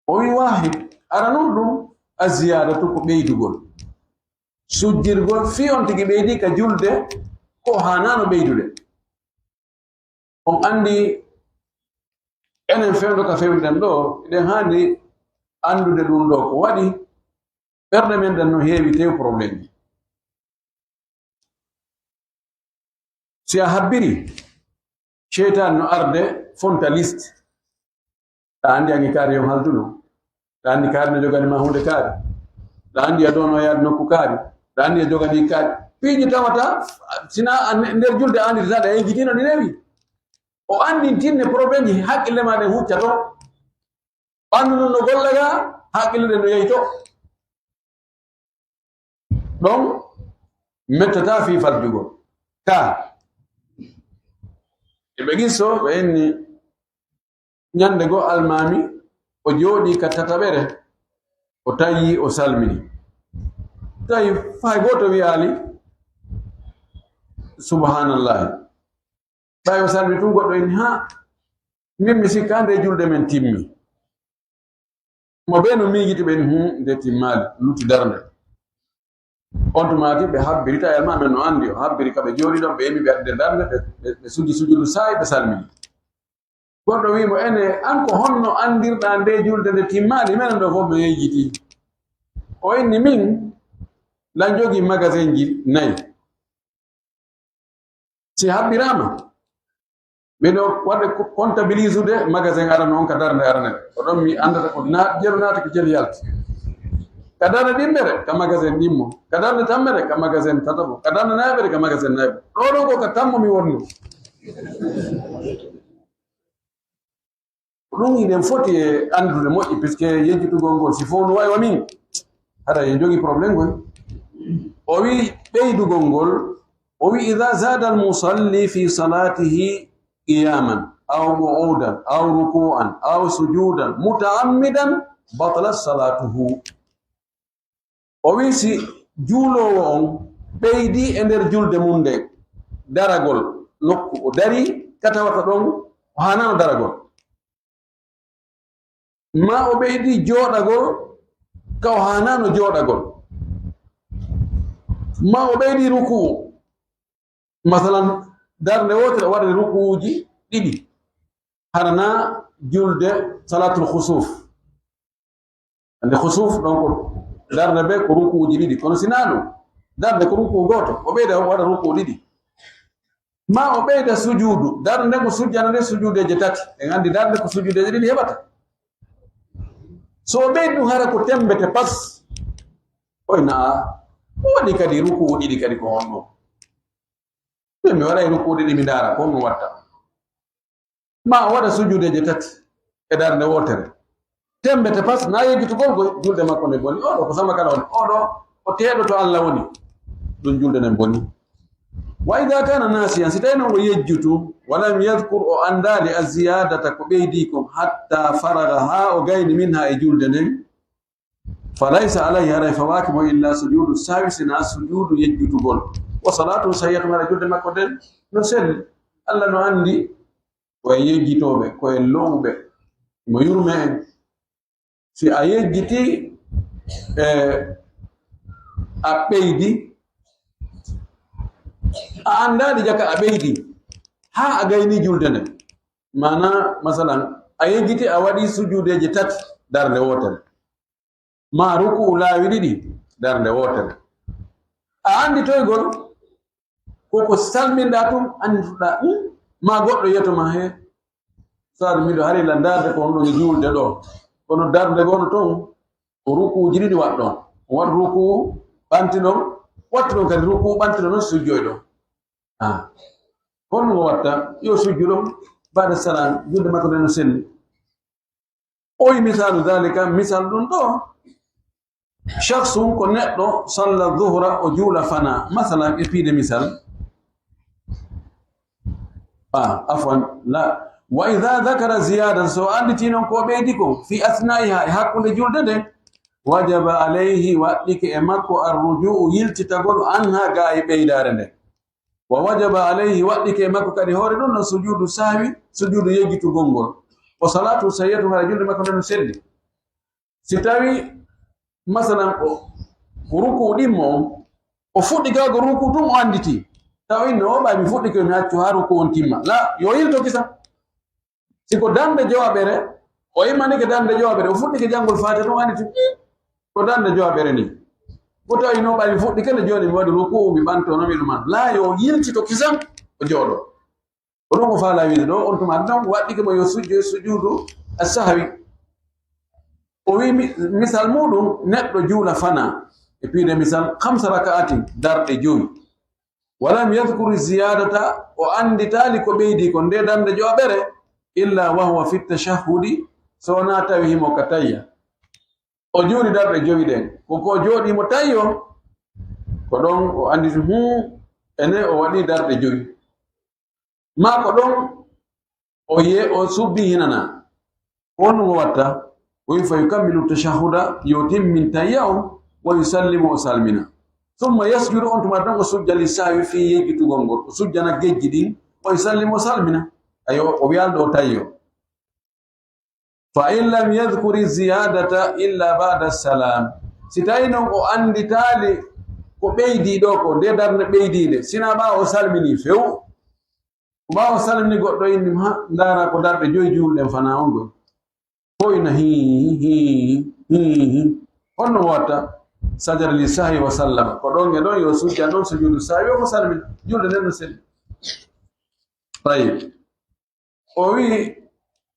O wi, "Waahid, aranun ɗum, aziyadatu ko ɓeydugol. Sujjirgol fii on tigi ɓeydi ka julde ko haanaano ɓeydude." On anndi enen fewndo ka fewnden ɗo, eɗen haani anndude ɗum ɗo ko waɗi ɓerɗe men ɗen no heewi tew problème. Si a habbiri, seytaane no arde fonta liste. Ɗa anndi angi kaari yon halduno. Ɗa anndi kaari no jogani ma hunde kaari. Ɗa anndi a dono yaade nokku kaari. Ɗa anndi a jogani kaari. Piiji tawata, sina a ne-, nder julde anndi tata e jitino ɗi rewi. O anndintinne problème ji haqqille ma ɗen hucca to. Ɓanndu ndun no golla ga, haqqille ɗen no yehi to. Ɗon mettata fii faljugol. Ka. E ɓe qisso, ɓe inni, ɲande goo almaami, o jooɗii ka tataɓere, o tawi, o salmini. Tawi fay gooto wi'aali, "Subhaanallahi." Ɓay o salmi tun, goɗɗo inni, "Haa, min mi sikkaa nde julde men timmi." Mo ɓe no miijiti ɓen, "Hum, nde timmaali, lutti darnde." On tuma tigi ɓe habbiri, tawi almaami no anndi, o habbiri ka ɓe jooɗii ɗon, ɓe yimi ɓe arde darnde, ɓe, ɓe, ɓe sujji sujudu saa'i, ɓe salmini. Goɗɗo wi mo, "Ene, an ko honno anndirɗaa nde julde nde timmaali? Menen ɗo fof mi yejjiti." O inni, "Min, lan jogii magasin ji nayi. Si habbiraama, miɗo waɗa ko-, comptabilisude magasin arano on ka darnde aranere. Ko ɗon mi anndata ko na-, jelu naata ko jelu yalti. Ka darnde ɗimmere, ka magasin ɗimmo. Ka darnde tammere, ka magasin tataɓo. Ka darnde nayaɓere, ka magasin nayaɓo. Ɗo ɗon ko ka tammo mi wonno." Ko ɗum hiɗen foti e anndude moƴƴi, puisque yejjitugol ngol, si fof no wayi wa min, hara en jogii problème koy. O wi ɓeydugol ngol, o wi, "Idha zada al-musalli fi salatihi qiyaman, aw qu'udan, aw ruku'an, aw sujudan, muta'ammidan, batalat salatuhu." O wi si juuloowo on ɓeydi e nder julde mum nden, daragol nokku o dari, ka tawata ɗon o haanaano daragol. Ma o ɓeydi jooɗagol, ka o haanaano jooɗagol. Ma o ɓeydi ruku'u. Masalan, darnde wootere o waɗani ruku'uuji ɗiɗi. Hara na julde salaatul khusuuf. Ande khusuuf ɗon ko darnde be ko ruku'uuji ɗiɗi. Kono si na ɗum, darnde ko ruku'u gooto, o ɓeyda o waɗa ruku'u ɗiɗi. Ma o ɓeyda sujuudu, darnde ko sujjana nde sujuudeeje tati. En anndi darnde ko sujuudeeje ɗiɗi heɓata. So o ɓeydi ɗum hara ko tembete pas, oy naa, o waɗi kadi ruku'u ɗiɗi kadi ko honno? Min mi waɗay rukuuji ɗi mi ndaara ko ɗum watta. Ma o waɗa sujuudeeje tati e darnde wootere. Tembete pas, na yejjitugol ko julde makko nde boni. Oɗo ko sama kala woni. Oɗo o teeɗo to Allah woni. Ɗum julde nden boni. Wa idha kana nasiyan, si tawi non o yejjutu, wa lam yadhkur, o anndaali, az-ziyadata, ko ɓeydi kon, hatta faraga, haa o gayni, minha, e julde nden, falaysa alayhi, haray fawaaki mo illa sujuudu sahwi, sina sujuudu yejjitugol. Wa salaatuhu sahihatu, hara julde makko nden no selli. Allah no anndi ko en yejjitooɓe, ko en lo'uɓe, mo yurme en. Si a yejjiti, e, a ɓeydi, a anndaali jaka a ɓeydi, haa a gayni julde nden. Maana, masalan, a yejjiti a waɗi sujuudeeje tati darnde wootere. Ma ruku'u laawi ɗiɗi, darnde wootere. A anndi toygol, ko ko salminɗaa tun, annduɗaa, hmm, ma goɗɗo yeto ma he, Saadu miɗo hari la darde ko honɗon e juulde ɗo. Kono darde gono ton, ko rukuuji ɗiɗi waɗɗon. Waɗ rukuu ɓanti ɗon, wattu ɗon kadi rukuu ɓanti ɗon, non sujjoy ɗon. Ah. Kono ngo watta, yo sujju ɗon, baada salam, julde makko nden no selli. O wi misalu dhalika, misal ɗum ɗo. Shakhsun ko neɗɗo, salla dhuhra, o juula fana. Masalan, e piide misal. Ah, afwan, la. Wa idha dhakara ziyada, so annditi non ko ɓeydi ko, fi asna'iha, e hakkunde julde nde, wajaba alayhi, waɗɗike e makko, arruju'u, yiltitagol, anha, ga e ɓeydaare nde. Wa wajaba alayhi, waɗɗike e makko kadi hoore ɗum no sujudu sahwi, sujudu yejjitugol ngol. O salatu sayyatu, hara julde makko nden no selli. Si tawi, masalan, o, ko ruku ɗimmo on, o fuɗɗi gago ruku tun o annditi. Taw inno o ɓay mi fuɗɗike mi accu haa ruku on timma. La, yo yilto kisa. Si ko darnde jowaɓere, o immanike darnde jowaɓere, o fuɗɗike janngol Faatiha tun, anndi tun, "Ih, ko darnde jowaɓere ni." Ko tawi no ɓay mi fuɗɗike le jooni mi waɗi ruku'u, mi ɓantono mi ɗuman. Laa, yo yiltito kisan, o jooɗo. Ko ɗum o faala wiide ɗo, on tuma ɗon waɗɗike mo yo sujjo e sujuudu as-sahwi. O wi mi-, misal muɗum, neɗɗo juula fana, e piide misal, khamsa raka'atin, darɗe jowi. Walam yadhkuri ziyadata, o annditaali ko ɓeydi ko nde darnde jowaɓere, illa wa huwa fi tashahhudi, so wonaa tawi himo ka tayya. O juuli darɗe jowi ɗen. Ko, ko jooɗi mo tayyo, ko ɗon o annditi, hum, ene o waɗi darɗe jowi. Maa ko ɗon o ye-, o subbi hinana. Ko honɗum o watta? O wi, "Fa yukammilu tashahhuda, yo timmin tayya on, wa yusallimu, o salmina. Summa yasjudu, on tuma ɗon o sujja li sahwi fii yejjitugol ngol. O sujjana gejji ɗin, wa yusallimu, o salmina." Ayo, o wi'al ɗo tayyo. "Fa in lam yadhkuri ziyadata illa ba'da salam." Si tawi non o annditaali ko ɓeydi ɗo ko, nde darnde ɓeydiinde, sina ɓaawo o salmini few. Ɓaawo salmini goɗɗo inni, "Ha, ndaara ko darɗe joyi juulɗen fana on ɗon." Foyna hii, hii, hii. Honno watta? Sajada li sahwi wa sallama. Ko ɗon e ɗon yo sujja ɗon sujuudu sahwi o ko salmina. Julde nden no selli. Tayyib. O wi'i,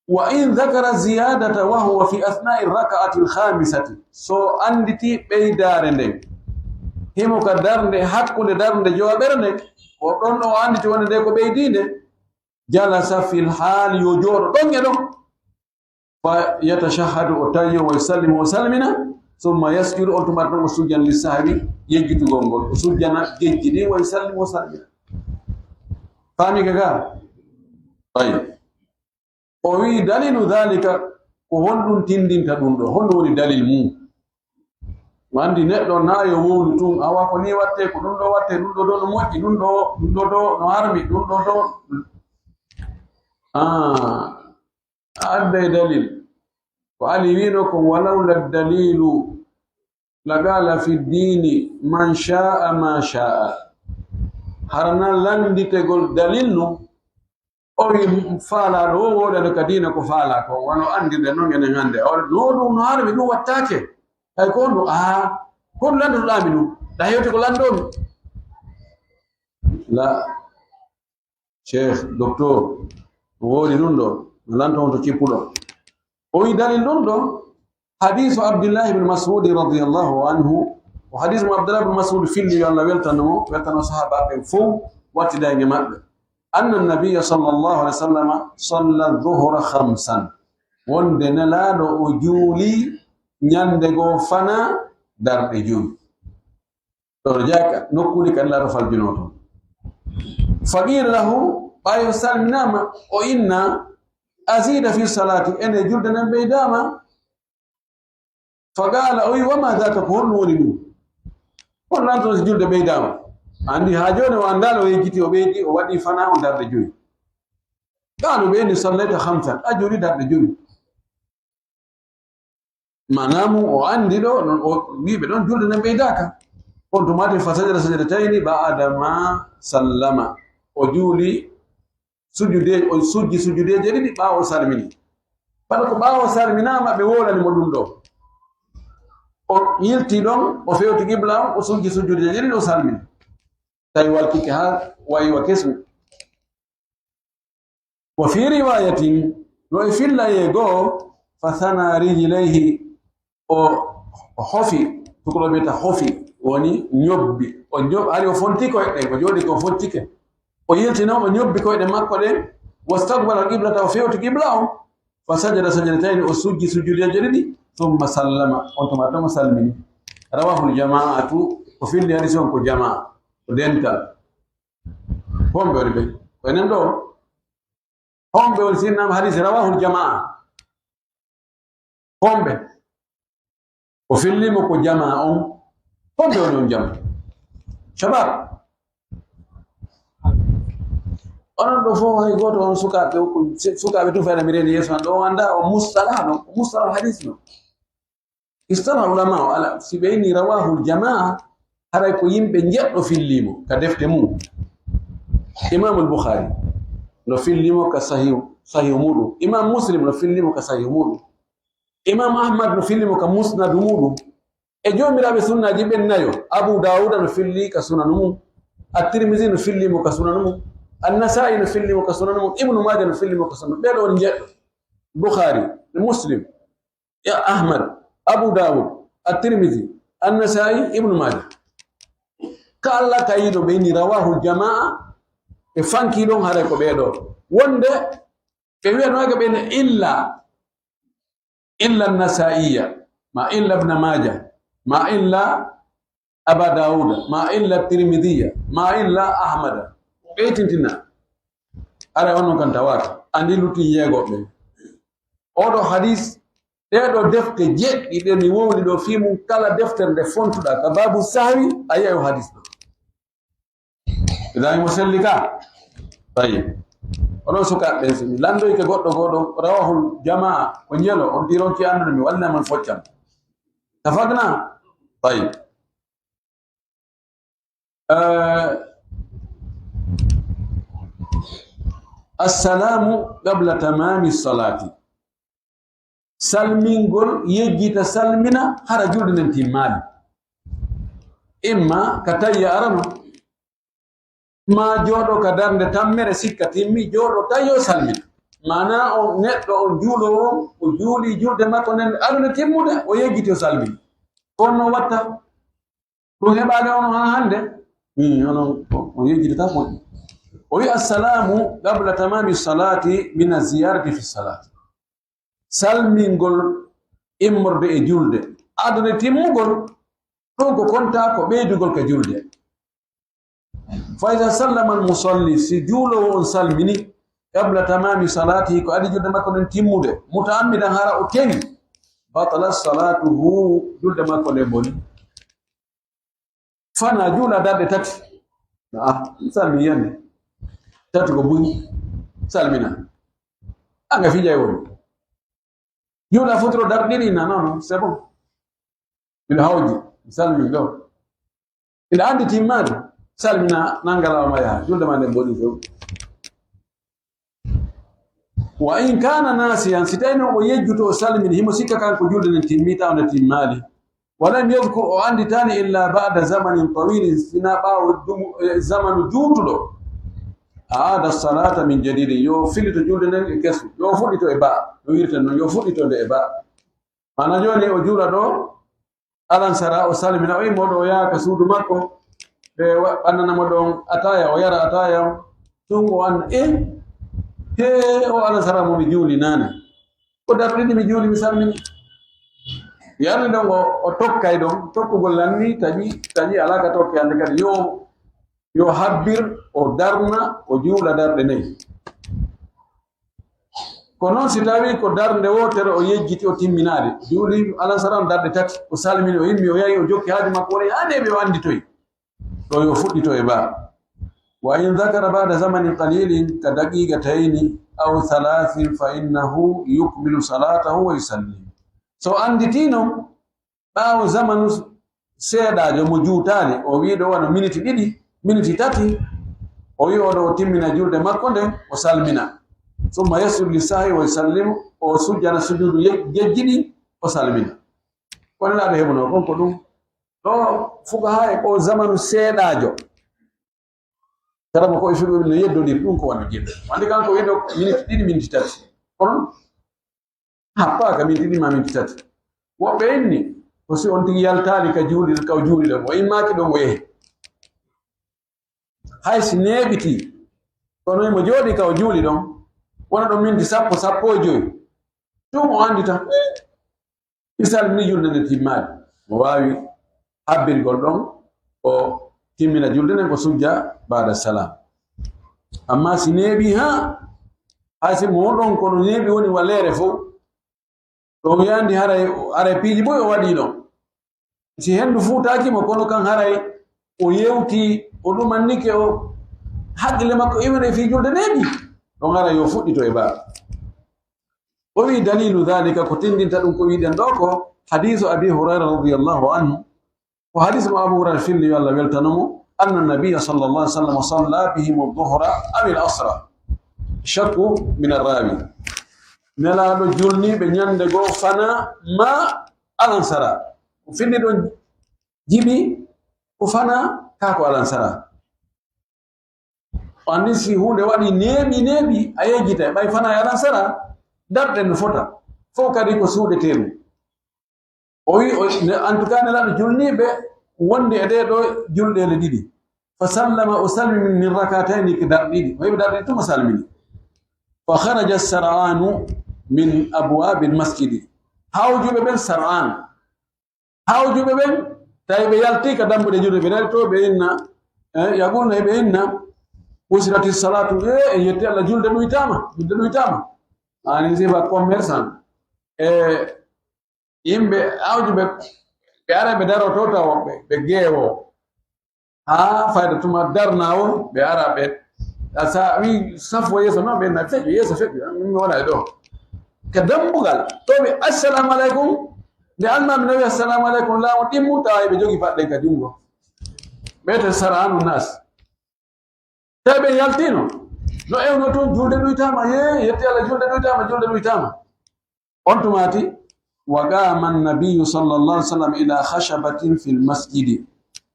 "Wa in dhakara ziyadata wa huwa fi athna'i raka'ati al-khamisati." So annditi ɓeydaare nden, himo ka darnde, hakkunde darnde jowaɓere nden, ko ɗon o annditi wonde nde ko ɓeydiinde, jalasa fil hal, yo jooɗo ɗon e ɗon. Fa yatashahhadu, o tayyo, wa yusallimu, o salmina, summa yasjudu, on tuma ɗon o sujjan li sahwi, yejjitugol ngol. O sujjana gejji ɗin, wa yusallimu, o salmina. Faami ka ka? Tayyib. O wi'i, "Dalilu dhalika, ko honɗum tindinta ɗum ɗo? Honɗum woni dalil mum?" Mo anndi neɗɗo na yo wowlu tun, awa ko ni watte, ko ɗum ɗo watte, ɗum ɗo ɗo no moƴƴi, ɗum ɗo, ɗum ɗo ɗo no harmi, ɗum ɗo ɗo. Ah, adday dalil. Ko Ali wino ko, "Walawla dalilu lagala fi dini man sha'a ma sha'a." Harana landitegol dalil no, o wi faalaaɗo o wooɗano ka diina ko faalaa ko, wano anndirɗen non enen hannde. O no ɗum no harmi, ɗum wattaake. Hay ko on ɗum, aa, ko ɗum landotoɗaa mi ɗum? Ɗa hewti ko lanndoo mi. La, Cheikh, docteur, no woodi ɗum ɗo, no lanto on to kippuɗo. O wi dalil ɗum ɗo, hadiisu Abdullahi ibn Mas'ud radiyallahu anhu, o hadiisu mo Abdullahi ibn Mas'ud filli, yo Allah weltano mo, weltano sahaabaaɓe ɓen fow, wattida e maɓɓe. Anna nabiyya sallallahu alaihi wasallam salla dhuhra khamsan. Wonde Nelaaɗo o juuli ñande goo fana darɗe jowi. Ɗo jaka nokkuuli kan Nelaaɗo faljunoo ton. Faqila lahu, ɓaawo salminaama, o inna, "Azida fi salati, ene julde nden ɓeydaama?" Faqala, o wi, "Wa ma dhaka, ko honɗum woni ɗum? Honɗum lantoto si julde ɓeydaama?" Anndi haa jooni o anndaali, o yejjiti, o ɓeydi, o waɗi fana on darɗe jowi. Qalu, ɓe inni, "Sallayta khamsan, a juuli darɗe jowi." Maanaa mum, o anndi ɗo, non o wi'i ɓe ɗon julde nden ɓeydaaka. On tuma tee, "Fasajada sajadatayni ba'da ma sallama." O juuli sujude, o sujji sujudeeje ɗiɗi ɓaawo o salmini. Bana ko ɓaawo o salminaama, ɓe wolani mo ɗum ɗo. O yilti ɗon, o fewti qibla on, o sujji sujudeeje ɗiɗi, o salmini. Tawi waltike haa wayi wa kesu. Wa fi riwayatin, No e filla yee goo, fa sana rijlayhi, o, o hofi, tukuloo mbiyata hofi, woni ñobbi. O ñob-, hari o fonti koyɗe ɗen, o jooɗii ko o fontike. O yilti non, o ñobbi koyɗe makko ɗen, wastaqbala qiblata, o fewti qibla on, fa sajada sajadatayni, o sujji sujjudeeje ɗiɗi, summa sallama, on tuma tan o salmini. Rawahul jamaatu, ko fillii hadiis on ko jamaa, ko dental. Homɓe woni ɓe? Ko enen ɗoo. Homɓe woni sinnaama hadiis rawahul jamaa? Homɓe? Ko fillii mo ko jamaa on. Homɓe woni on jamaa? Shabab. Onon ɗoo fof hay gooto on sukaaɓe, sukaaɓe tun fayda mi reeni yeeso an ɗoo, on anndaa on mustalah non, mustalah hadiis non. Istalah ulama o ala, si ɓe inni rawahul jamaa, haray ko yimɓe njeɗɗo fillii mo ka defte mum. Imamul Bukhari no fillii mo ka sahih, sahih muɗum. Imam Muslim no fillii mo ka sahih muɗum. Imam Ahmad no fillii mo ka musnad muɗum. E joomiraaɓe sunnaaji ɓen nayo, Abu Dawuda no fillii ka sunanu mum. At-Tirmidhi no fillii mo ka sunanu mum. An-Nasa'i no fillii mo ka sunanu mum. Ibnu Maaja no fillii mo ka sunanu mum. Ɓee ɗoo woni njeɗɗo. Bukhari, Muslim, ya Ahmad, Abu Dawud, At-Tirmidhi, An-Nasa'i, Ibnu Maaja. Ka Alla tawiino ɓe inni rawahul jamaa, ɓe fankii ɗon haray ko ɓee ɗoo. Wonde ɓe wi'anooka ɓe ne illa, illa An-Nasa'iyya, ma illa Ibna Maaja, ma illa Aba Dawuda, ma illa Tirmidhiya, ma illa Ahmada. Ɓeytintina. Ara onon kan tawaaka. Andi lutti yeego ɓe. Oɗo hadis, ɗee ɗoo defte jeɗɗi ɗe mi wowli ɗoo fii mum, kala deftere nde fontuɗaa ka baabu sahwi, a yi'ay o hadis ɗoo. Idan mo selli ka. Tayyib. Onon sukaaɓe ɓen, si mi landoyke goɗɗo goo ɗoo, rawahul jamaa, ko njelo, on tironki anndude mi, walla man foccam. Tafakna? Tayyib. Eh, assalamu qabla tamami salati. Salmingol, yejjita salmina hara julde nden timmaali. Imma ka tayya arano, ma jooɗo ka darnde tammere sikka timmi, jooɗo tawi o salmina. Maanaa on neɗɗo on juuloowo on, o juulii julde makko nden aduna timmude, o yejjiti o salmini. Kono watta ɗum heɓaade ono haa hannde? Hmm, ono, on yejjitata ko. O wi'i, "Assalamu qabla tamami salati min az-ziyarati fi salati." Salmingol immorde e julde. Aduna timmugol, ɗum ko konta ko ɓeydugol ka julde. Fa iza sallama al-musalli, si juuloowo on salmini, qabla tamami salati, ko adi julde makko nden timmude, mutaammidan hara o tewi, batala salatuhu, julde makko nden boni. Fana juula darɗe tati. Ah, salmi yande. Tati ko buy. Salmina. Anga fijay woni. Juula fotoro darɗe ɗiɗi na, non, non, c'est bon. Miɗo hawji, mi salmi ɗo. Miɗo andi timmaade, salmina nangalawa ma yaha. Julde ma nden boni few. Wa in kana nasiyan, si tawi non o yejjuto o salmini, himo sikka kanko julde nden timmi, tawa nde timmaali. Wa lam yadhkur, o anditani illa ba'da zamanin tawilin, sina ɓaawo dumu-, eh, zamanu juutuɗo. Aada salata min jadidin, yo fillito julde nden e kesu, yo fuɗɗito e ba, no wirten non, yo fuɗɗito nde e ba. Mana jooni o juula ɗo, alansara o salmina, o immo ɗo o yaha ka suudu makko, ɓe wa-, ɓannana mo ɗon ataya, o yara ataya on. Tun o anna, eh, he, o alansara mo mi juuli naane. Ko darɗe ɗiɗi mi juuli, mi salmini. Yarni ɗon o, o tokkay ɗon, tokkugol lanni, taƴi, taƴi alaa ka tokki hannde kadi. Yo, yo habbir, o darna, o juula darɗe nayi. Ko non si tawi ko darnde wootere o yejjiti o timminaade, juuli alansara on darɗe tati, o salmini, o immi, o yahi, o jokki haaju makko, o waɗi haa neeɓi o annditoyi. Ɗo yo fuɗɗito e ba. Wa in dhakara ba'da zamanin qalilin ka daqiqatayni aw thalathin fa innahu yukmilu salatahu wa yusallim. So annditino ɓaawo zamanu seeɗaajo mo juutaali, o wi'i ɗo wano miniti ɗiɗi, miniti tati, o wi'i oɗo o timmina julde makko nden, o salmina. Summa yasjudu lissahwi wa yusallimu, o sujjana sujuudu ye-, jejji ɗin, o salmina. Ko Nelaaɗo heɓunoo kon ko ɗum. Ɗo fuqahaa e ko zamanu seeɗaajo. Kala mo ko e fiɓe no yeddondiri ɗum ko wano jeɗɗo. Wande kanko wiɗo miniti ɗiɗi, miniti tati. Onon happaaka minti ɗiɗi ma minti tati. Woɓɓe inni, ko si on tigi yaltaali ka juuli, ka o juuli ɗon, o immaaki ɗon, o yehi. Hay si neeɓitii, kono imo jooɗii ka o juuli ɗon, wona ɗon minti sappo, sappo e joy. Ɗum o anndi tan, "Hmm, mi salmini, julde nde timmaali." O waawi habbirgol ɗon, o timmina julde nden, ko sujja baada salam. Amma si neeɓii, haa, hay si mo ɗon kono neeɓi woni waleere fow, ɗo yandi haray, haray piiji boy o waɗii ɗon. Si henndu fuutaaki mo, kono kan haray o yewti, o ɗumannike, o haqqille makko iwiri e fii julde neeɓi. Ɗon haray yo fuɗɗito e baa. O wi, dalilu dhalika, ko tindinta ɗum ko wiɗen ɗo ko hadiisu Abi Hurayra radiyallahu anhu. Ko hadiis mo Abu Hurayra filli, yo Allah weltano mo, anna nabiyya sallallahu alaihi wasallam salla bihim dhuhra aw al asra. Shakku min arrawi. Nelaaɗo julniiɓe ñande goo fana ma alansara. Ko finni ɗon jibi ko fana kaa ko alansara. O anndi si huunde waɗi neeɓi, neeɓi, a yejjitay, ɓay fana e alansara, darɗe no fota. Fof kadi ko suuɗeteeɗum. O wi, o, ne, en tout cas, Nelaaɗo julniiɓe wonde e ɗee ɗoo julɗeele ɗiɗi. Fa sallama, o salmini min rakatayni, ko darɗe ɗiɗi. O heɓi darɗe ɗiɗi tuma salmini. Fa kharaja sar'anu min abwabil masjidi. Hawjuɓe ɓen sar'an. Hawjuɓe ɓen, tawi ɓe yalti ka dambuɗe julde, ɓe dari to ɓe inna, eh, yaqulna, ɓe inna, usirati salatu, eh, e yetti Allah, julde ɗuytama, julde ɗuytama. Ani sifa commerçant. E yimɓe awjuɓe, ɓe ara ɓe daro to taw ɓe, ɓe geewo. Haa fayda tuma darna on, ɓe ara ɓe. A sa wi safo yeeso non, ɓe na feƴƴu, yeeso feƴƴu, min mi wona e ɗo. Ka dambugal, to ɓe, "Assalamu alaikum." Nde almaami nawi, "Assalamu alaikum," laamu ɗimmu, tawa ɓe jogi baɗɗen ka jungo. Ɓe to sar'anu nas. Tawi ɓe yaltino. No ewno tun, "Julde ɗuytama, ye, yetti Allah, julde ɗuytama, julde ɗuytama." On tumaati, wa qama an-nabiyyu sallallahu alaihi wasallam ila khashabatin fil masjidi.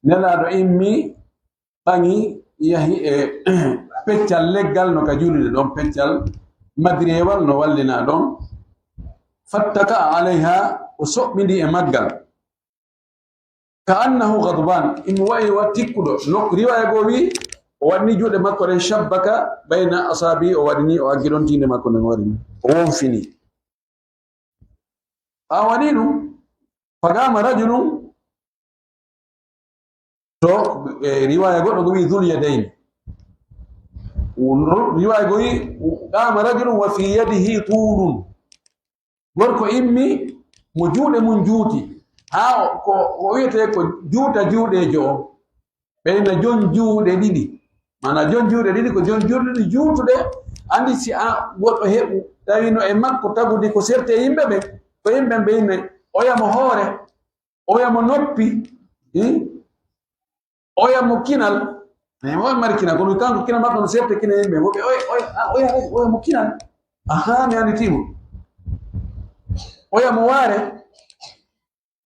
Nelaaɗo immi, ɓaŋi, yahi e peccal leggal no ka juulirde ɗon, peccal madirewal no wallina ɗon. Fattaka alaiha, o soɓɓindi e maggal. Ka annahu ghadban, imo wa'i wa tikkuɗo. Nok-, riwaya goo wi, o waɗni juuɗe makko ɗen, shabbaka bayna asabi, o waɗini, o aggi ɗon tiinde makko nden, o waɗini. O wonfini. A waɗi ɗum, fagama rajulun, to, e, riwaya goɗɗo go wi dhul yadayn. Riwaya go wi, qama rajulun wa fi yadihi tulun. Gorko immi mo juuɗe mum juuti. Haa o, ko, ko wiyetee ko juuta juuɗeejo o. Ɓeyna jon juuɗe ɗiɗi. Maanaa jon juuɗe ɗiɗi ko jon juuɗe ɗiɗi juutuɗe. Anndi si a goɗɗo heɓu, tawi no e makko tagudi ko serte yimɓe ɓen, ko yimɓe ɓen ɓeyna oya mo hoore, oya mo noppi, hmm? Oya mo kinal. Eh, mo mari kinal, kono kanko kinal makko no serte kinal yimɓe. Woɓɓe oya, oya, ah, oya, oya, oya mo kinal. Aha, mi annditiimo. Oya mo waare.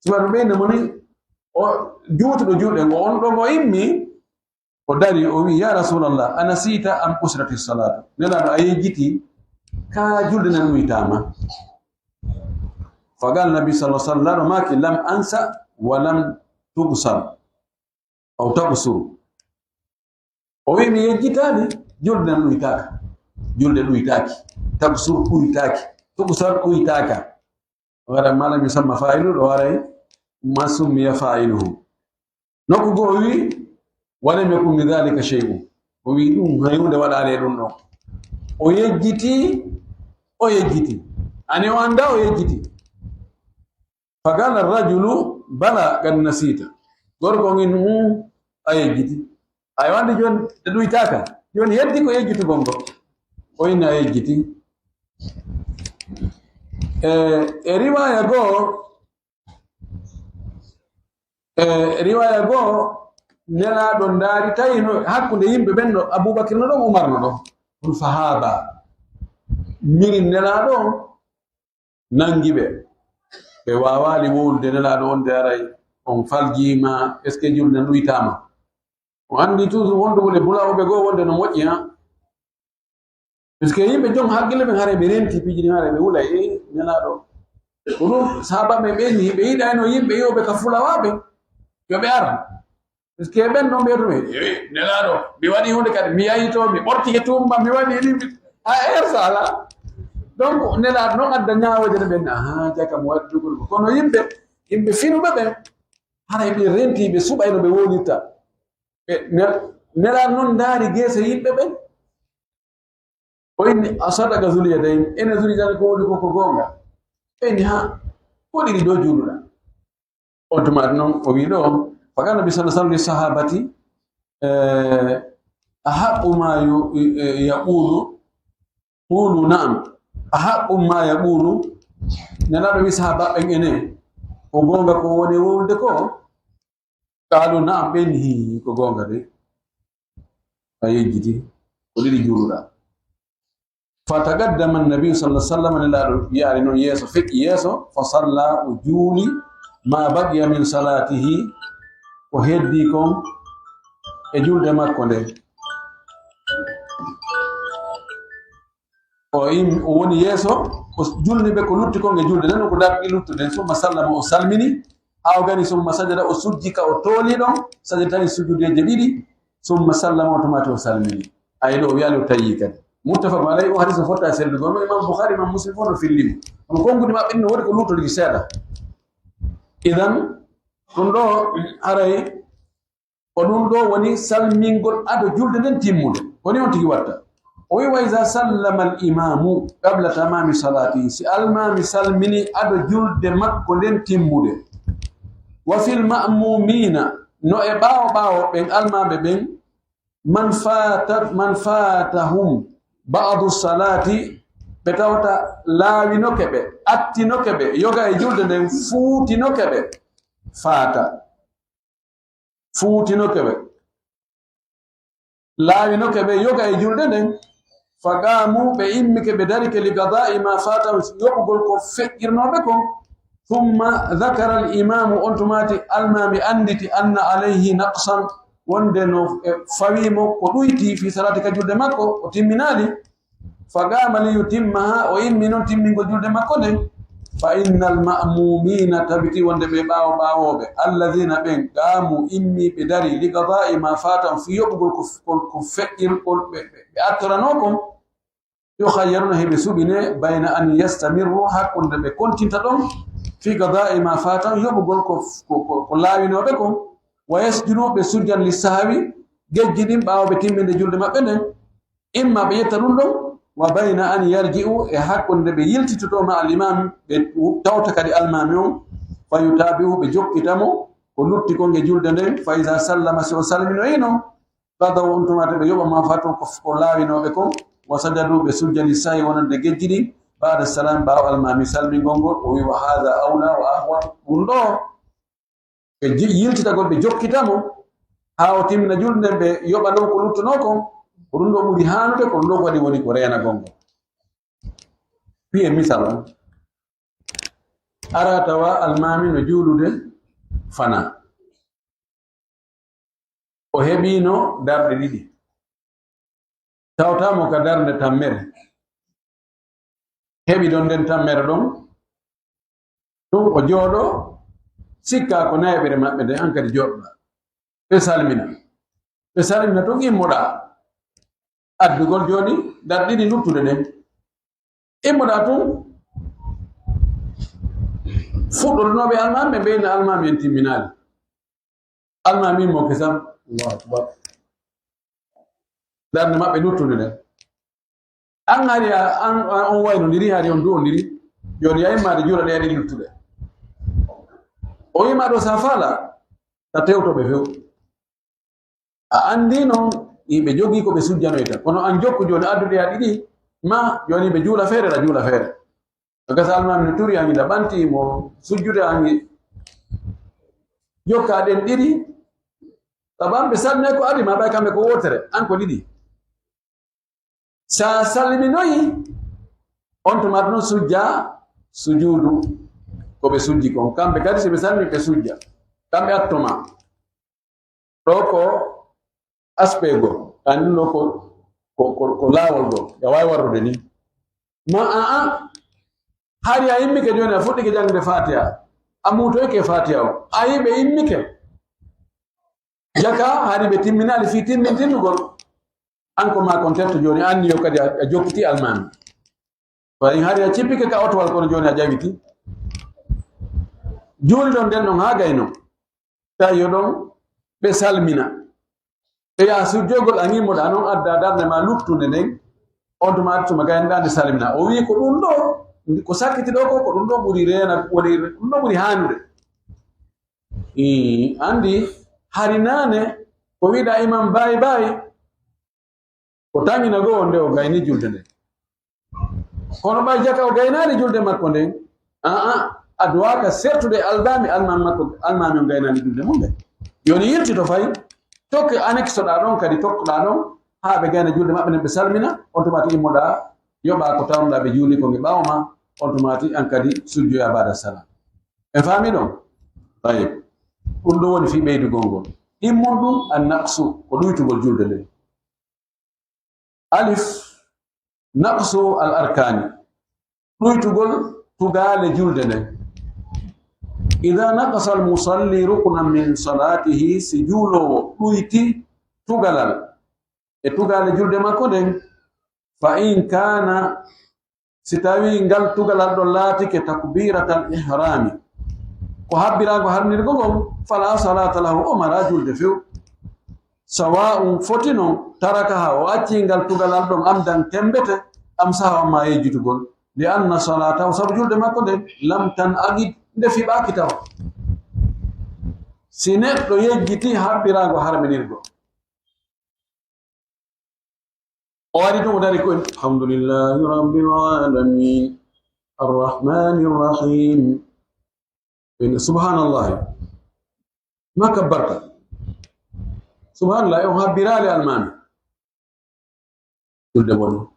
Sifa ɗum ɓeyna mo ni, o juutuɗo juuɗe ngo, on ɗo ngo immi, o dari, o wi, "Ya Rasulallah, a nasiita am usirati salatu?" Nelaaɗo, a yejjiti, ka julde nan ɗuytaama. Fa qala Nabi sallallahu alaihi wasallam, Nelaaɗo maaki, "Lam ansa wa lam tuqsar, aw taqsur." O wi, "Mi yejjitaani, julde nan ɗuytaaka. Julde ɗuytaaki. Taqsur ɗuytaaki. Tuqsar ɗuytaaka." O waɗa malam yusamma fa'iluhu, o waray ma summiya fa'iluhu. Nokku goo o wi, "Wa lam yakun min dhalika shay'un." O wi, "Ɗum hay huunde waɗaali e ɗum ɗon." O yejjiti, o yejjiti. Ani o annda o yejjiti. Fa qala ar-rajulu, "Bala qad nasita." Gorko on inni, "Hmm, a yejjiti." Ay wande jooni ɗe ɗuytaaka. Jooni heddi ko yejjitugol ngol. O inni a yejjiti. E, e riwaya goo, e riwaya goo, Nelaaɗo ndaari tawi no hakkunde yimɓe ɓen no Abubakar no ɗon, Umar no ɗon. Ɗum sahaba. Mirin Nelaaɗo on nangi ɓe. Ɓe waawaali wowlude Nelaaɗo on de aray on faljiima, est-ce que julde ɗuytaama? O anndi toujours wonduɓe le bula o ɓe goo wonde no moƴƴi, ha? Parce que yimɓe jon hakkille ɓen, haray ɓe renti piiji ɗin, haray ɓe wulay, e Nelaaɗo. Ko ɗum sahaaba ɓen ɓe ni, ɓe yiɗayno yimɓe iwɓe ka fulawaaɓe, yo ɓe ar. Parce que ɓen non ɓe tumi, "Eh, Nelaaɗo, mi waɗi huunde kadi, mi yahi to, mi ɓorti e tuumba, mi waɗi ni, mi-," a er sala. Donc, Nelaaɗo non adda ñaawoje ɗe ɓen, aha, jaka mo waɗi ɗugol ko. Kono yimɓe, yimɓe finuɓe ɓen, haray ɓe renti, ɓe suɓayno ɓe wowlirta. Ɓe, Nel-, Nelaaɗo non ndaari geese yimɓe ɓen. O inni, "A sadaka Zul Yadayn, ene Zul Yadayn ko woni ko, ko goonga?" Ɓe inni, "Ha, ko ɗiɗi ɗo juuluɗa?" On tuma non o wi ɗo, فقال النبي صلى الله عليه وسلم للصحابة، eh, أحق ما ي-، eh, يقول، قولوا نعم. أحق ما يقول. Nelaaɗo wi sahaaba ɓen ene, "Ko goonga ko woni wowlude ko?" قالوا نعم, ɓen hi ko goonga de. A yejjiti, ko ɗiɗi juuluɗa. فتقدم النبي صلى الله عليه وسلم, Nelaaɗo yaari non yeeso, feƴƴi yeeso, فصلى, o juuli, ما بقي من صلاته, ko heddi kon e julde makko nden. O im-, o woni yeeso, o julni ɓe ko lutti kon e julde nden, ko darɗi luttuɗen. ثم سلم, o salmini, haa o gani, ثم سجد, o sujji ka o tooli ɗon, sajdatayni, sujudeeje ɗiɗi, ثم سلم, o tomati o salmini. Ay ɗo o wiyaali o tawi kadi. متفق عليه, o hadis no fotta e sellugo, Imam Bukhari, Imam Muslim fof no fillimo. Kono konguɗi maɓɓe ɗin no woodi ko luttodiri seeɗa. Idan, ɗum ɗo haray ko ɗum ɗo woni salmingol ado julde nden timmude. Ko ni on tigi watta. O wi, وإذا سلم الإمام قبل تمام صلاته, si almaami salmini ado julde makko nden timmude. وفي المأمومين, no e ɓaawo ɓaawo ɓen almaaɓe ɓen, من فات، من فاتهم بعض الصلاة, ɓe tawata laawinoke ɓe, attinoke ɓe, yoga e julde nden fuutinoke ɓe, faata. Fuutinoke ɓe. Laawinoke ɓe yoga e julde nden. فقاموا, ɓe immike, ɓe darike, لقضاء ما فاتهم, yoɓugol ko feƴƴirnooɓe kon. ثم ذكر الإمام, on tumaati almaami annditi, أن عليه نقصا, wonde no, e, fawii mo ko ɗuyti, في صلاته, ka julde makko, o timminaali. فقام ليتمها, o immi non timmingol julde makko nden. فإن المأمومين, tabiti wonde ɓe ɓaawo ɓaawooɓe, الذين, ɓen, قاموا, immi, ɓe dari, لقضاء ما فاتهم, fii yoɓugol ko, ko, ko feƴƴir, ko ɓe, ɓe, ɓe attoranoo kon, يخيرون, heɓe suɓine, بين أن يستمروا, hakkunde ɓe kontinta ɗon, في قضاء ما فاتهم, yoɓugol ko, ko, ko, ko laawinooɓe kon, ويسجدوا, ɓe sujjan, للسهو, gejji ɗin, ɓaawo ɓe timminde julde maɓɓe nden. Imma ɓe ƴetta ɗum ɗon, وبين أن يرجعوا, e hakkunde ɓe yiltitotoo مع الإمام, ɓe tawta kadi almaami on, فيتابعوا, ɓe jokkita mo, ko lutti kon e julde nden, فإذا سلم, si o salminoyino, قضوا, on tumaati ɓe yoɓa, ما فاتهم, ko, ko laawinooɓe kon, وسجدوا, ɓe sujjani للسهو wonande gejji ɗin, بعد السلام, ɓaawo almaami salmingol ngol, o wi, وهذا أولى وأحوط, ɗum ɗo, ɓe ji-, yiltitagol, ɓe jokkita mo, haa o timmina julde nden, ɓe yoɓa non ko luttunoo kon, ko ɗum ɗo ɓuri haanude, ko ɗum ɗo kadi woni ko reenagol ngol. Piye misal on, ara tawa almaami no juulude fana. O heɓiino darɗe ɗiɗi. Tawtaa mo ka darnde tammere. Heɓi ɗon nden tammere ɗon. Ɗum o jooɗo, sikkaa ko nayaɓere maɓɓe nden, an kadi jooɗoɗaa. Ɓe salmina. Ɓe salmina tun, immoɗaa. Addugol jooni, darɗe ɗiɗi luttuɗe ɗen. Immoɗaa tun, fuɗɗotonooɓe almaami, ɓe mbiyna almaami en timminaali. Almaami mo kesam. Allahu akbar. Darnde maɓɓe luttunde nden. An hari a, an, an on waynondiri, hari on duwondiri. Jooni a immaade juula ɗe ɗiɗi luttuɗe. O wima ɗo sa faala, ta tewto ɓe few. A anndi non yimɓe jogii ko ɓe sujjanoyta. Kono an jokku jooni addude a ɗiɗi, ma jooni ɓe juula feere, ɗa juula feere. A gasa almaami no turi, an yiɗa ɓanti mo sujjude, an yi-, jokka ɗen ɗiɗi. Sabu an ɓe salmine ko adi ma ɓay kamɓe ko wootere, an ko ɗiɗi. Sa salminoyi, on tuma ɗum sujja sujuudu ko ɓe sujji kon. Kamɓe kadi si ɓe salmi ɓe sujja. Kamɓe attoma. Ɗo ko aspect go, an ɗum ɗo ko ko, ko, ko laawol gol. Ya waawi warrude ni. Ma a, a, hari a immike jooni, a fuɗɗike janngude Fatiha. A muutoyke Fatiha o. A yi ɓe immike. Jaka hari ɓe timminaali fii timmintinnugol. An ko maa kon tetto jooni, anni yo kadi a, a jokkiti almaami. Fayin hari a cippike ka otowal kono jooni a ƴawiti. Juuli ɗon nden ɗon haa gayno. Tawi yo ɗon ɓe salmina. Ɓe yaha sujjogol, a ngimmoɗaa noon, adda darnde ma luttunde nden. On tuma, tuma gaynoɗaa nde salmina. O wii ko ɗum ɗo, ko sakkiti ɗo ko, ko ɗum ɗo ɓuri reena, woni ɗum ɗo ɓuri haanude. Ii, anndi, hari naane, ko wiɗaa imam baay baay, ko taŋina goo nde o gayni julde nde. Kono ɓay jaka o gaynaali julde makko nden, aa, a duwaaka sertude almaami, almaami makko, almaami on gaynaali julde mum nde. Yoni yiltito fay, tokke aneksoɗaa ɗon kadi, tokkoɗaa ɗon, haa ɓe gayna julde maɓɓe nden ɓe salmina, on tuma ti immoɗaa, yoɓaa ko tawnoɗaa ɓe juuli ko nge ɓaawo ma, on tuma ti an kadi sujjoyaa baada salam. En faami ɗon? Tayib. Ɗum ɗo woni fii ɓeydugol ngol. Ɗimmun ɗum, an naqsu, ko ɗuytugol julde nden. Alif, naqsu al arkani. Ɗuytugol tugaale julde nden. Ida naqasa al musalli ruknan min salatihi, si juuloowo ɗuyti tugalal e tugaale julde makko nden, fa in kana, si tawii ngal tugalal ɗon laatike takbiratal ihrami, ko habbiraango harminirgo ngon, fala salata lahu, o maraa julde few. Sawa'un, foti non, tarakaha, o accii ngal tugalal ɗon amdan tembete, am saha, amma yejjitugol. Li anna salatahu, sabu julde makko nden, lam tanaqid, nde fiɓaaki tawa. Si neɗɗo yejjiti habbiraango harminirgo, o ari ɗum, o dari ko en, "Alhamdulillahi Rabbil Alamin, Arrahmani Rahim." En, "Subhanallahi." Ma kabbarta. "Subhanallahi," on habbiraali almaami. Julde bon.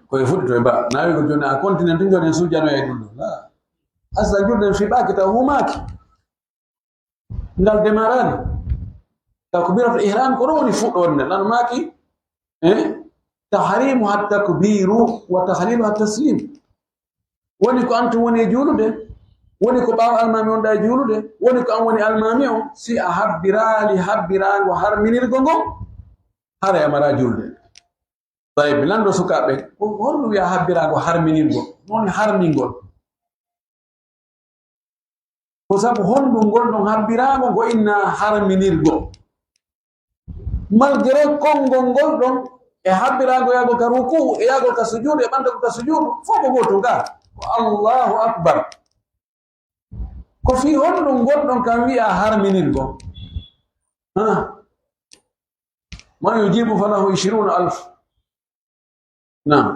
Ko e fuɗɗito e ba. Naawi ko jooni a continue tun jooni en sujjano e ɗum ɗo. La. Asla julde en fiɓaaki taw humaaki. Ngal demaraani. Takbiratul ihram ko ɗo woni fuɗɗoode nden. Nan maaki, eh, tahrimu hat takbiru wa tahlilu hat taslim. Woni ko an tun woni e juulude, woni ko ɓaawo almaami on ɗa e juulude, woni ko an woni almaami on, si a habbiraali habbiraango harminirgo ngo, haray a maraa julde. Tawi lanndo sukaaɓe, ko honɗum wiyaa habbiraango harminirgo? Woni harmingol. Ko sabu honɗum ngol ɗon habbiraango ngo innaa harminirgo? Malgré konngol ngol ɗon e habbiraango yaagol ka ruku'u e yaagol ka sujuudu e ɓantagol ka sujuudu, fof ko gootum ka. Ko Allahu Akbar. Ko fii honɗum ngol ɗon kam wiyaa harminirgo? Ha? Man yujibu falahu ishruna alf. Naam.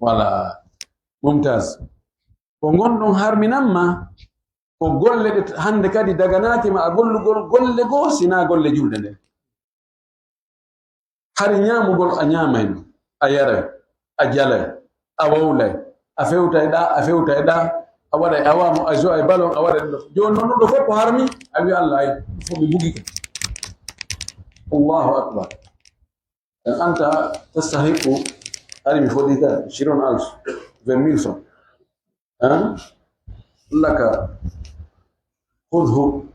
Voilà. Mumtaz. Ko ngon ɗon harminamma, ko golle ɗe hannde kadi daganaaki ma a gollugol golle goo, sinaa golle julde nde. Hari ñaamugol a ñaamayno, a yaray, a jalay, a wowlay, a fewtay ɗa, a fewtay ɗa, a waɗay awamu, a jo'ay balon, a waɗay ɗum ɗo. Jooni noon ɗum ɗo fof ko harmi, a wiya Allah ay, fof mi bugike. Allahu akbar. Anta tastahiqu, hari mi fodi ka, shiron alf, vingt mille francs. Hein? Laka, khudhu.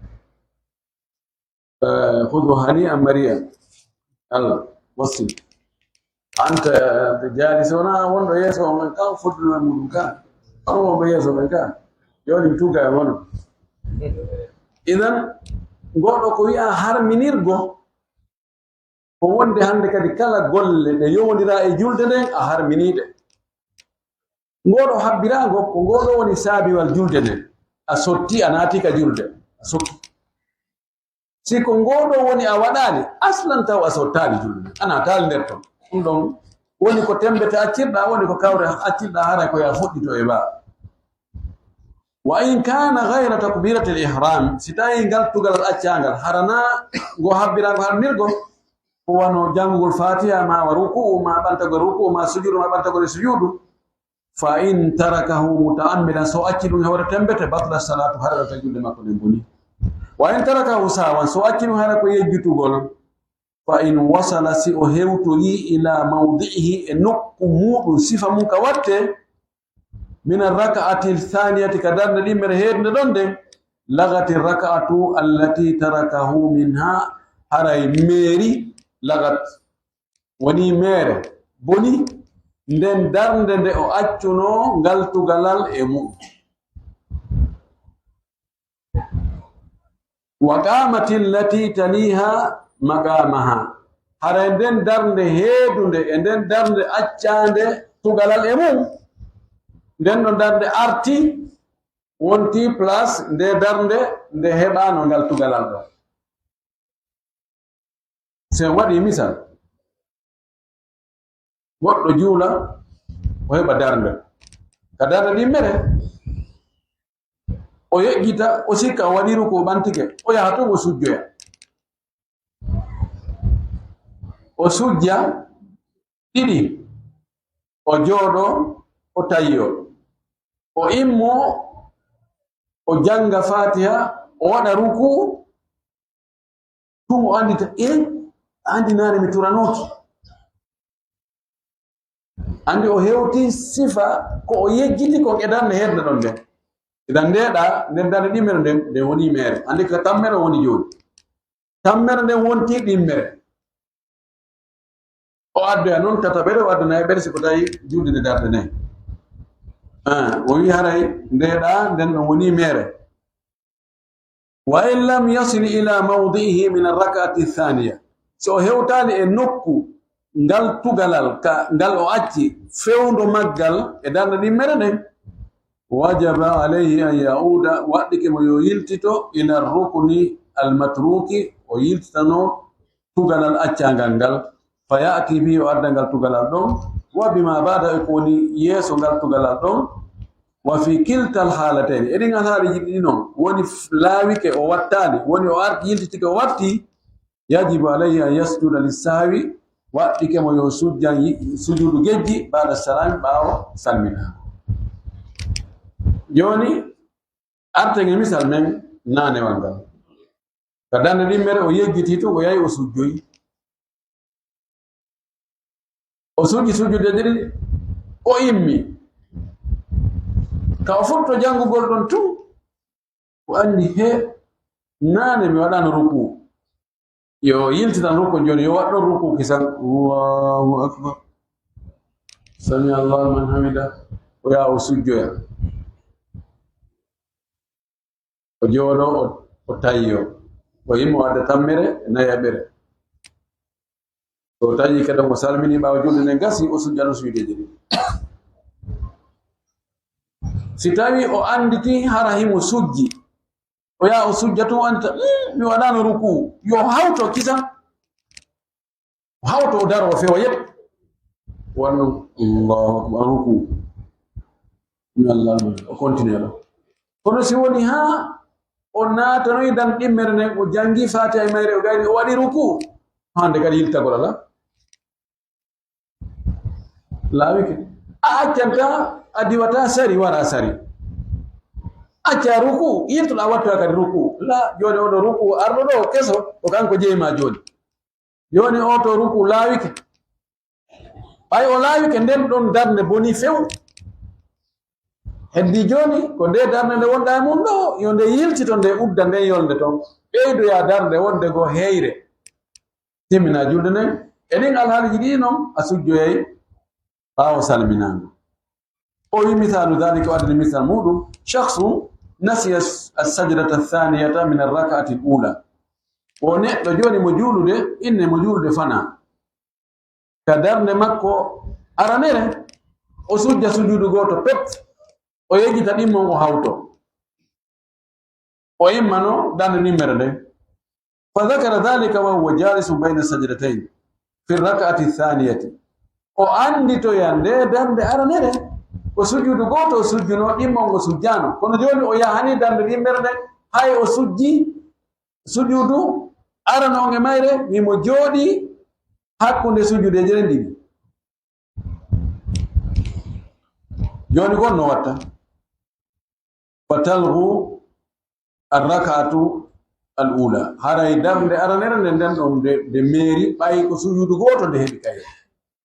Eh, khudhu hani'an mari'an. Allah, wassi. Anta jalis, wona wonɗo yeeso on kan, fodduno e muɗum kan. Hono wonɓe yeeso ɓen kan. Jooni mi tugga e mono. Idan, ngoɗo ko wi'a harminirgo, ko wonde hannde kadi kala golle ɗe yowondira e julde nden, a harminiiɗe. Ngoɗo habbiraango, ko ngoɗo woni saabiwal julde nden. A sotti, a naati ka julde, a sokki. Si ko ngoɗo woni a waɗaali, aslan taw a sottaali julde nden. A naataali nder ton. Ɗum ɗon woni ko tembete accirɗa, woni ko kawre accirɗa, haray ko ya fuɗɗito e ba. Wa in kana ghayra takbiratil ihram, si tawi ngal tugal accangal, harana ngo habbiraango harmirgo, ko wano janngugol Fatiha, ma wa ruku'u, ma ɓantagol ruku'u, ma sujudu, ma ɓantagol e sujudu. Fa in tarakahu muta'ammidan, so acci ɗum hewre tembete, batla salatu, haray ɗo tan julde makko nden boni. Wa in tarakahu sahwan, so acci ɗum hara ko yejjitugol, fa in wasala, si o hewtoyi ila mawdi'ihi, e nokku muɗum, sifa mum ka watte, min arraka'ati thaniyati, ka darnde ɗimmere heedunde ɗon nden, lagati raka'atu allati tarakahu minha, haray meeri, lagat, woni meere, boni nden darnde nde o accuno ngal tugalal e mu'um. Wa qamati allati taliha maqamaha. Haray nden darnde heedunde e nden darnde accaande tugalal e mum, nden ɗon darnde arti, wonti place nde darnde nde heɓaano ngal tugalal ɗon. Si en waɗi misal, goɗɗo juula, o heɓa darnde. Ka darnde ɗimmere, o yeƴƴita, o sikka o waɗi ruku, o ɓantike, o yaha ton o sujjoya. O sujja ɗiɗi, o jooɗo, o tayyo. O immo, o jannga Fatiha, o waɗa ruku, tun o anndita, e, anndi naane mi turanooki. Anndi o hewti sifa ko o yejjiti kon e darnde heedunde ɗon nden. Idan ndeeɗa, nden darnde ɗimmere nden, nden woni meere. Anndi ka tammere o woni jooni. Tammere nden wonti ɗimmere. O addoya non tataɓere, o adda nayaɓere, si ko tawi juulde nde darnde nayi. Ah, o wi haray ndeeɗa, nden ɗon woni meere. Wa in lam yasil ila mawdi'ihi min arraka'ati thaniya. So o hewtaali e nokku ngal tugalal, ka, ngal o acci fewndo maggal e darnde ɗimmere nden, wajaba alayhi an ya'uda, waɗɗike mo yo yiltito ila rukni almatruki, o yiltitano tugalal accangal ngal, fa ya'ti bi, o adda ngal tugalal ɗon, wa bima ba'da, e ko woni yeeso ngal tugalal ɗon, wa fi kiltal haalatayn, e ɗin alhaaliiji ɗiɗi non, woni f-, laawike o wattaali, woni o arti yiltitike o watti, yajibu alayhi an yasjuda lissahwi, waɗɗike mo yo sujjan yi-, sujudu gejji, ba'da salami, ɓaawo salmina. Jooni, arten e misal men naanewal ngal. Ka darnde ɗimmere o yejjiti tun, o yahi o sujjoyi. O sujji sujjude ɗiɗi, o immi. Ka o fuɗɗo janngugol ɗon tun, o anndi, he, naane mi waɗaano ruku. Yo yiltitan ruku jooni, yo waɗ ɗon ruku kisan. Allahu akbar. Sami Allahu liman hamida. O yaha o sujjoya. O jooɗo, o, o tayyo. O immo o adda tammere, nayaɓere. So tawi kadi o salmini ɓaawo julde nden gasi, o sujjano sujudeeji ɗin. Si tawi o annditi hara himo sujji, o yaha o sujja tun, o anndita, "Mm, mi waɗaano ruku." Yo hawto kisan. O hawto o daro o fewa yeb. Wano, Allahu akbar, ruku. Mi Allah, o continue ɗo. Kono si woni haa o naatanoyi dan ɗimmere nden, o jangi Fatiha e mayre, o gayni, o waɗi ruku. Hande kadi yiltagol ala. Laawike. A accanta, a diwata sari, wara sari. Acca ruku, yiltoɗa wattoya kadi ruku. La, jooni oɗo ruku arɗo ɗo keso, ko kanko jeyi ma jooni. Jooni o to ruku laawike. Ɓay o laawike, nden ɗon darnde boni few. Heddi jooni, ko nde darnde nde wonɗa e mum ɗo, yo nde yiltito, nde udda nden yolnde ton. Ɓeydoya darnde wonde go heyre. Timmina julde nden. E ɗin alhaaliiji ɗi non, a sujjoyay ɓaawo salminaango. O wi, misalu dhalika, o addani misal muɗum, shakhsun nasiya as-sajdata thaniyata min ar-rak'ati al-ula. O neɗɗo jooni mo juulude, inne mo juulude fana. Ka darnde makko aranere, o sujja sujuudu gooto pet, o yejjita ɗimmon o hawto. O immano darnde nimmere nden. Fa dhakara dhalika wa huwa jalisun bayna sajdatayn fi rak'ati thaniyati. O annditoya nde darnde aranere, ko sujuudu gooto o sujjuno, ɗimmon o sujjaano. Kono jooni o yahani darnde nimmere nden, hay o sujji sujuudu arano on e mayre, himo jooɗi hakkunde sujuudeeje ɗen ɗiɗi. Jooni kon no watta? Fatalghu الركعة al ula. Haray darnde aranere nde, nden ɗon nde, nde meeri, ɓay ko sujudu gooto nde heɓi kay.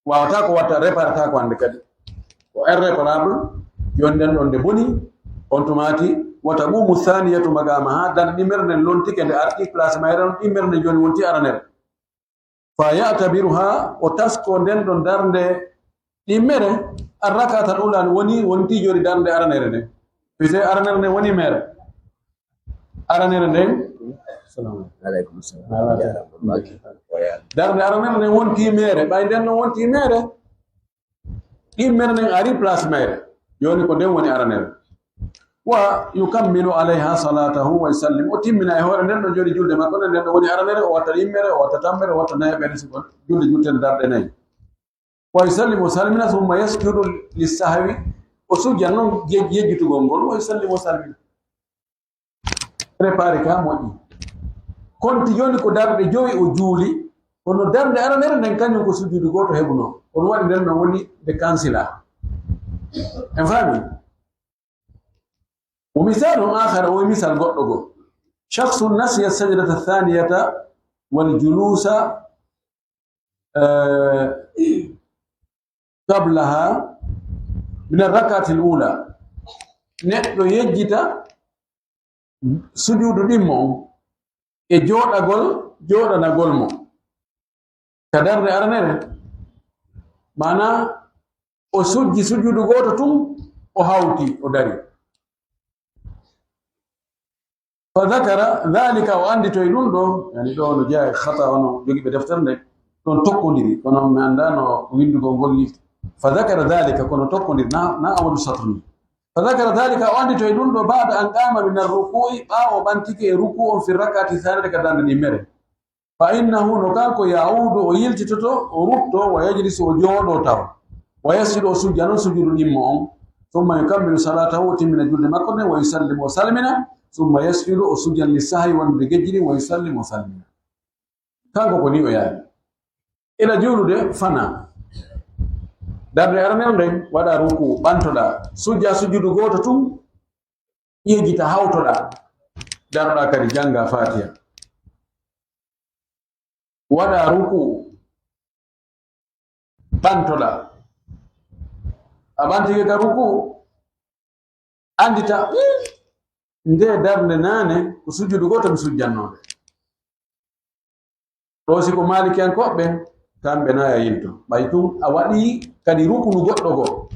Waawata ko watta, réparata ko hannde kadi. Ko irréparable, jooni nden ɗon nde boni, on tumaati, wa taqumu thaniyatu maqamaha, darnde ɗimmere nden lontike nde arti place mayre on, ɗimmere nden jooni wonti aranere. Fa ya'tabiruha, o tasko nden ɗon darnde ɗimmere, arrakata al ula, woni, wonti jooni darnde aranere nden. Puisque aranere nden woni mere. Aranere nden. Salamu alaikum. Alaikum salam. Darnde aranere nden wonti mere, ɓay nden ɗon wonti mere. Ɗimmere nden ari place mere. Jooni ko nden woni aranere. Wa yukammilu alayha salatahu wa yusallim. O timmina e hoore nden ɗon jooni julde makko nden, nden ɗon woni aranere, o watta ɗimmere, o watta tammere, o watta nayaɓere, siko julde julten darɗe nayi. Wa yusallimu, o salmina, summa yasjudu lissahwi, o sujja non yej-, yejjitugol ngol, wa yusallimu, o salmina. Préparé ka moƴƴi. Konti jooni ko darɗe jowi o juuli, kono darnde aranere nden kañum ko sujudu gooto heɓuno. Kono waɗi nden no woni nde kansila. En faami? Wa misalun akhar, o misal goɗɗo go. Shakhsun nasiya sajdata thaniyata wal julusa eh, qablaha min arrak'ati al-ula. Neɗɗo yejjita sujudu ɗimmo on e jooɗagol, jooɗanagol mo ka darnde aranere. Maana o sujji sujudu gooto tun, o hawti, o dari. Fa dhakara dhalika, o annditoyi ɗum ɗo, yani ɗo no jeyaa e khata, ono jogiiɓe deftere nde, ɗon tokkondiri, kono mi anndaa no winndugol ngol yilti. Fa dhakara dhalika, kono tokkondiri, na, na Amadu Satr ni. Fa dhakara dhalika, o annditoyi ɗum ɗo, ba'da an qama min ar-ruku'i, ɓaawo o ɓantike e ruku on, fi rak'ati thaniyati, ka darnde ɗimmere. Fa innahu, no kanko, ya'udu, o yiltitoto, o rutto, wa yajlisu, o jooɗo taw, wa yasjudu, o sujja non sujudu ɗimmo on, summa yukammilu salatahu, o timmina julde makko nden, wa yusallimu, o salmina, summa yasjudu, o sujjan li sahwi, wonde gejjiri, wa yusallimu, o salmina. Kanko ko ni o yaari. Ila juulude fana. Darnde aranere nden, waɗa ruku, ɓantoɗa, sujja sujudu gooto tun, yejjita, hawtoɗa, daroɗa kadi jannga Fatiha. Waɗa ruku, ɓantoɗa. A ɓantike ka ruku, anndita, "Hmm, nde darnde naane, ko sujudu gooto mi sujjannoo nde." Ɗo si ko Maalikiyankooɓe, kamɓe na a yilto. Ɓay tun a waɗi kadi rukunu goɗɗo goo.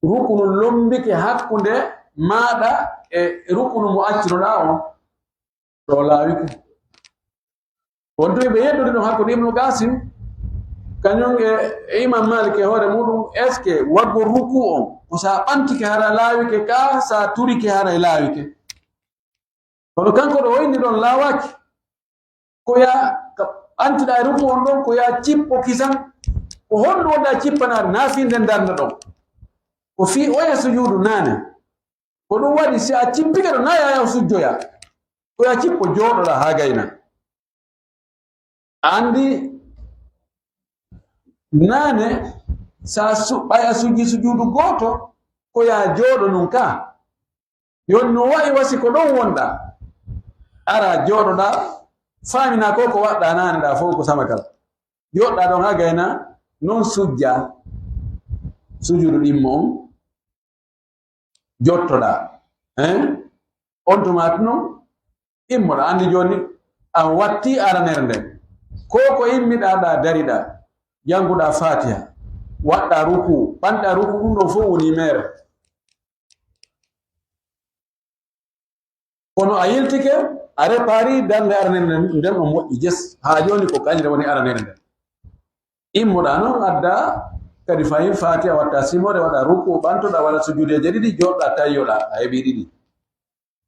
Rukunu lombike hakkunde maaɗa e rukunu mo accunoɗaa on. Ɗo laawike. Won tun ɓe yeddude ɗum hakkunde Ibnu Qasim, kañum e, e Imam Malik e hoore muɗum, est-ce que waɗgol ruku on, ko sa ɓantike hara laawike ka, sa turike hara e laawike? Kono kanko ɗo o inni ɗon laawaaki. Ko ya ka ɓantiɗaa e ruku on ɗon, ko ya cippo kisan. Ko honɗum wonɗaa cippanaade, naa fii nden darnde ɗon? Ko fii oya sujuudu naane. Ko ɗum waɗi si a cippike ɗo, naa ya, ya sujjoya. Ko ya cippo jooɗoɗaa haa gayna. Anndi naane, sa su-, ɓay a sujji sujuudu gooto, ko ya jooɗo nun ka. Yon no wa'i wasi ko ɗon wonɗaa. Ara jooɗoɗaa, faaminaa ko ko waɗɗaa naane ɗaa fow ko samakal. Jooɗoɗaa ɗon haa gayna, non sujja sujuudu ɗimmo on, jottoɗaa. Hein? On tuma non, immoɗaa. Anndi jooni, a watti aranere nden. Ko ko immiɗaa ɗaa, dariɗaa, jannguɗaa Faatiha, waɗɗaa ruku, ɓanɗaa ruku, ɗum ɗon fow woni meere. Kono a yiltike, a repari darnde aranere nden, nden on moƴƴi jes. Haa jooni ko kañre woni aranere nden. Immoɗaa non, addaa kadi fahin Faatiha, watta simoore, waɗa ruku, ɓantoɗaa, waɗa sujuudeeje ɗiɗi, jooɗoɗaa, tayyoɗaa, a heɓi ɗiɗi.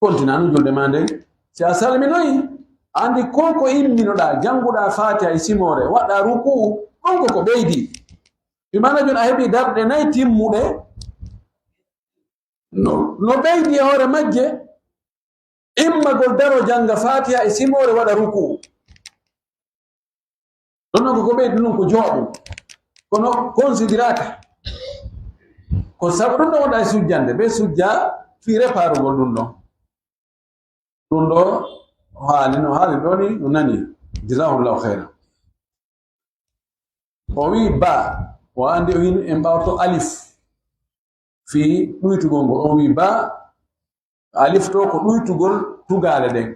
Kontinaa non julde maa nden. Si a salminoyi, anndi ko ko imminoɗaa, jannguɗaa Faatiha e simoore, waɗa ruku, ɗon ko ko ɓeydi. Bi maana jooni a heɓi darɗe nay timmuɗe. No, no ɓeydi e hoore majje, immagol daro jannga Faatiha e simoore waɗa ruku'u. Ɗon non ko ko ɓeydi non ko jooɗum. Kono considéraka. Ko sabu ɗum ɗon wonɗaa e sujjande, ɓe sujja fii reparugol ɗum ɗon. Ɗum ɗo O haali no haali ɗo ni, o nani. Jazahullahu khairan. O wi ba, o andi o yin en ɓawto alif. Fii ɗuytugol ngol, o wi ba, alif to ko ɗuytugol tugaale ɗen.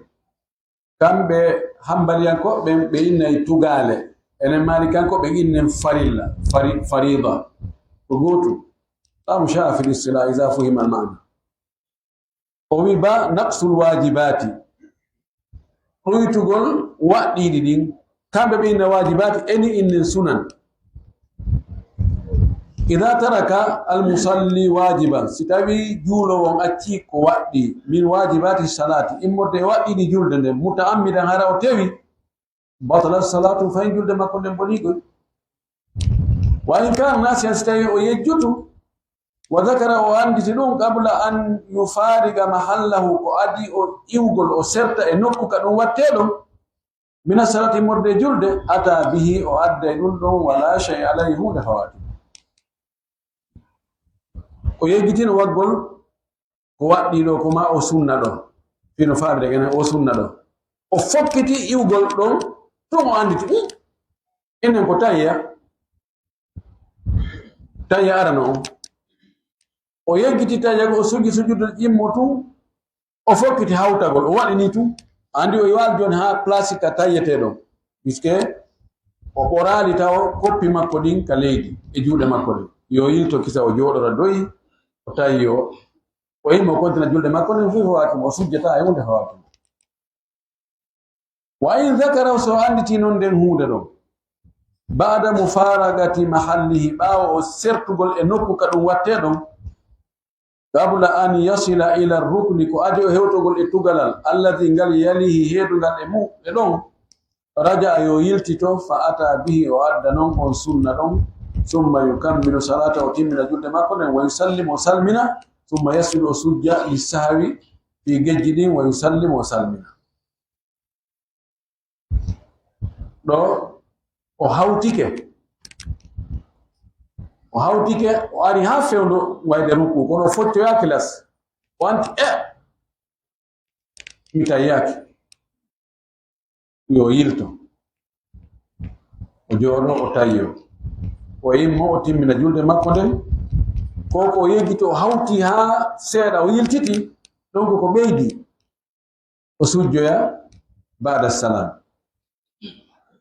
Kamɓe hambaliyankoɓe ɓen, ɓe innay tugaale. Enen maalikankoɓe innen farilla, fari-, farida. Ko gootum. La mushaha fil istilah iza fuhima al ma'na. O wi ba naqsul wajibati. Ɗuytugol waɗɗiiɗi ɗin. Kamɓe ɓe inna wajibati, eni innen sunan. Ida taraka al musalli wajiban, si tawi juuloowo on acci ko waɗɗi, min wajibati salati, immorde e waɗɗiiɗi julde nden, muta'ammidan, hara o tewi, batalat salatu, fayin julde makko nden bonigoy. Wa in kana nasiyan, si tawi o yejjutu, wa zakara, o anditi ɗum, qabla an yufariga mahallahu, ko adi o iwgol, o serta e nokku ka ɗum wattee ɗon, mina salati, immorde e julde, ata bihi, o adday ɗum ɗon, wala shay alayhi, huunde fawaaki. O yejjitino waggol ko waɗɗii ɗo, ko ma o sunna ɗo. Fino faamde gana o sunna ɗo. O fokkiti iwgol ɗon, tun o anditi, "Hmm, enen ko tayya." Tayya arano on. O yejjiti tayya go, o sujji sujudde ƴimmo tun, o fokkiti hawtagol, o waɗi ni tun. Andi o waali jooni haa place ka tayyetee ɗon. Puisque o ɓoraali taw koppi makko ɗin ka leydi e juuɗe makko ɗin. Yo yilto kisa o jooɗora doyi, o tawi o, o immo kontina julde makko ɗen fof fawaaki mo, o sujjata e huunde fawaaki mo. Wa in zakara, so annditi non nden huunde ɗon, ba'da mufaragati mahallihi, ɓaawo o sertugol e nokku ka ɗum wattee ɗon, qabla an yasila ila rukni, ko adi o hewtogol e tugalal, alladhi, ngal yalihi, heedungal e mu-, e ɗon, raja'a, yo yiltito, fa ata bihi, o adda non on sunna ɗon, summa yukammilu salata, o timmina julde makko nden, wa yusallimu, o salmina, summa yasjudu, o sujja, lissahwi, fii gejji ɗin, wa yusallimu, o salmina. Ɗo o hawtike, o hawtike, o ari haa fewndo wayde rukuu, kono o foccoyaaki las. O anti, "E, mi tayyaaki." Yo yilto. O jooɗo, o tayyo. O immo, o timmina julde makko nden. Ko ko o yejjito, o hawti haa seeɗa, o yiltiti. Ɗon ko ko ɓeydi. O sujjoya ba'da salam.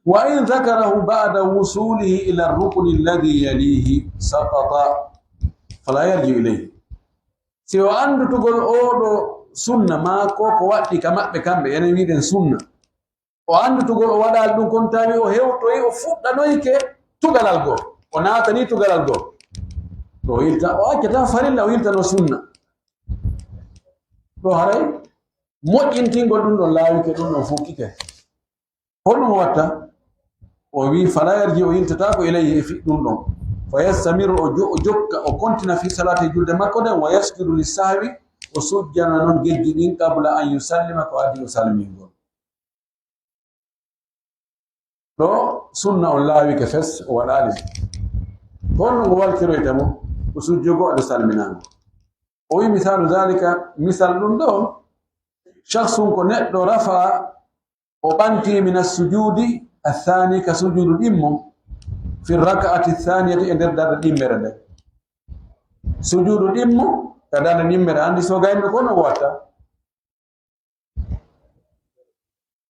Wa in zakarahu ba'da wusulihi ila rukni alladhi yalihi saqata, fala yarji ilayhi. Si o anndutugol oo ɗoo sunna maa ko ko waɗɗi ka maɓɓe kamɓe, enen wiɗen sunna. O anndutugol o waɗaali ɗum, kono tawi o hewtoyi, o fuɗɗanoyke tugalal goo. O naatanii tugalal goo. O yilta, o accata farilla, o yiltano sunna. Ɗo haray moƴƴintingol ɗum ɗon laawike, ɗum ɗon fukkike. Honɗum o watta? O wi, "Fala yarji", o yiltataako, "ilayhi", e fi-, ɗum ɗon. Fa yastamiru, o jo-, o jokka, o kontina fi salati, julde makko nden, wa yasjudu li sahwi, o sujjana non gejji ɗin, qabla an yusallima, ko adii o salmingol. Ɗo sunna on laawike fes, o waɗaali. Honno ngo waltiroyta mo? O sujjogo, aɗa salminaango. O wi, "Misalu zalika", misal ɗum ɗo, "shakhsun", ko neɗɗo, "rafa", o ɓanti, "mina sujudi athani", ka sujudu ɗimmo, "fi raka'ati thaniyati", e nder darde ɗimmere nde. Sujudu ɗimmo ka darde ɗimmere, anndi so gayno ko no watta.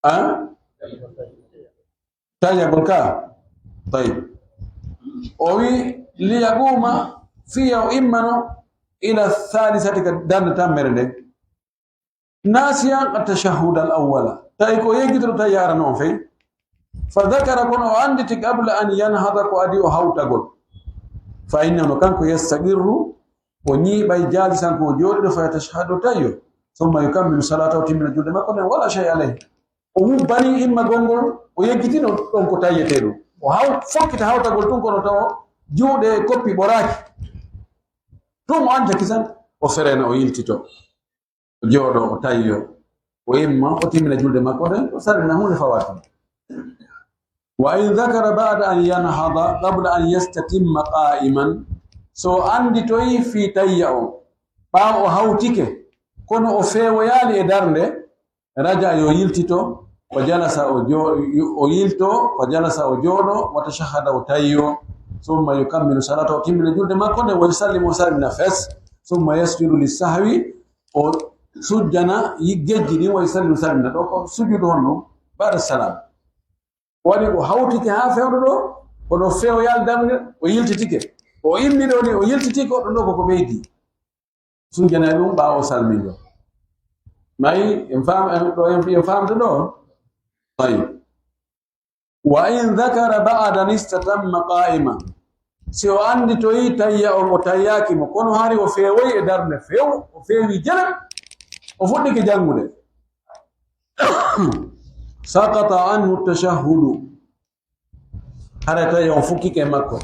An? Tayyagol ka. Tayyib. O wi, "Liyaquuma", fiya o immano, "ila thalithati", ka darde tammere nden. Nasiyan at-tashahhud al-awwala. Tawi ko yeggitoto tawi yarano on fey. Fa dhakara, kono o annditi, qabla an yanhada, ko adii o hawtagol. Fa innahu, kanko, yastaqirru, o ñiiɓay, jalisan, ko o jooɗiɗo, fa yatashahhadu, tayyo. Summa yukammilu salatahu, timmina julde makko nden, wala shay alayhi. O wubbani immagol ngol, o yeggitino ɗon ko tayyetee ɗum. O haw-, fokkita hawtagol tun, kono taw juuɗe koppi ɓoraaki. Tun o anta kisan, o ferena, o yiltito. O jooɗo, o tayyo, o imma, o timmina julde makko nden, o salmina, huunde fawaaki mo. Wa in dhakara ba'da an yanhada qabla an yastatimma qa'iman, so o annditoyi fii tayya on, ɓaawo o hawtike, kono o feewoyaali e darnde, Raja yo yiltito, o jalasa o jo-, o yilto, o jalasa o jooɗo, wa tashahhada o tayyo, summa yukammilu salata o timmina julde makko nde, wa yusallimu o salmina fes, summa yasjudu lissahwi o sujjana yi-, gejji ɗin, wa yusallimu salmina. Ɗo ko sujudu honno? Ba'da salam. Waɗi o hawtike haa fewndo ɗo, kono fewoyal darnde, o yiltitike. O immi ɗo ni, o yiltitike, ɗum ɗo koko ɓeydi. Sujjanay ɗum ɓaawo salmindo. Mayi, en faam-, en ɗo, en, en faamde ɗo? Tayyib. Wa in dhakara ba'dan istatamma qa'iman. Si o annditoyi tayya on, o tayyaaki mo, kono hari o fewoyi e darnde few, o fewi jelem, o fuɗɗike janngude. Saqata anhu tashahhudu. Hara tawi on fukkike e makko.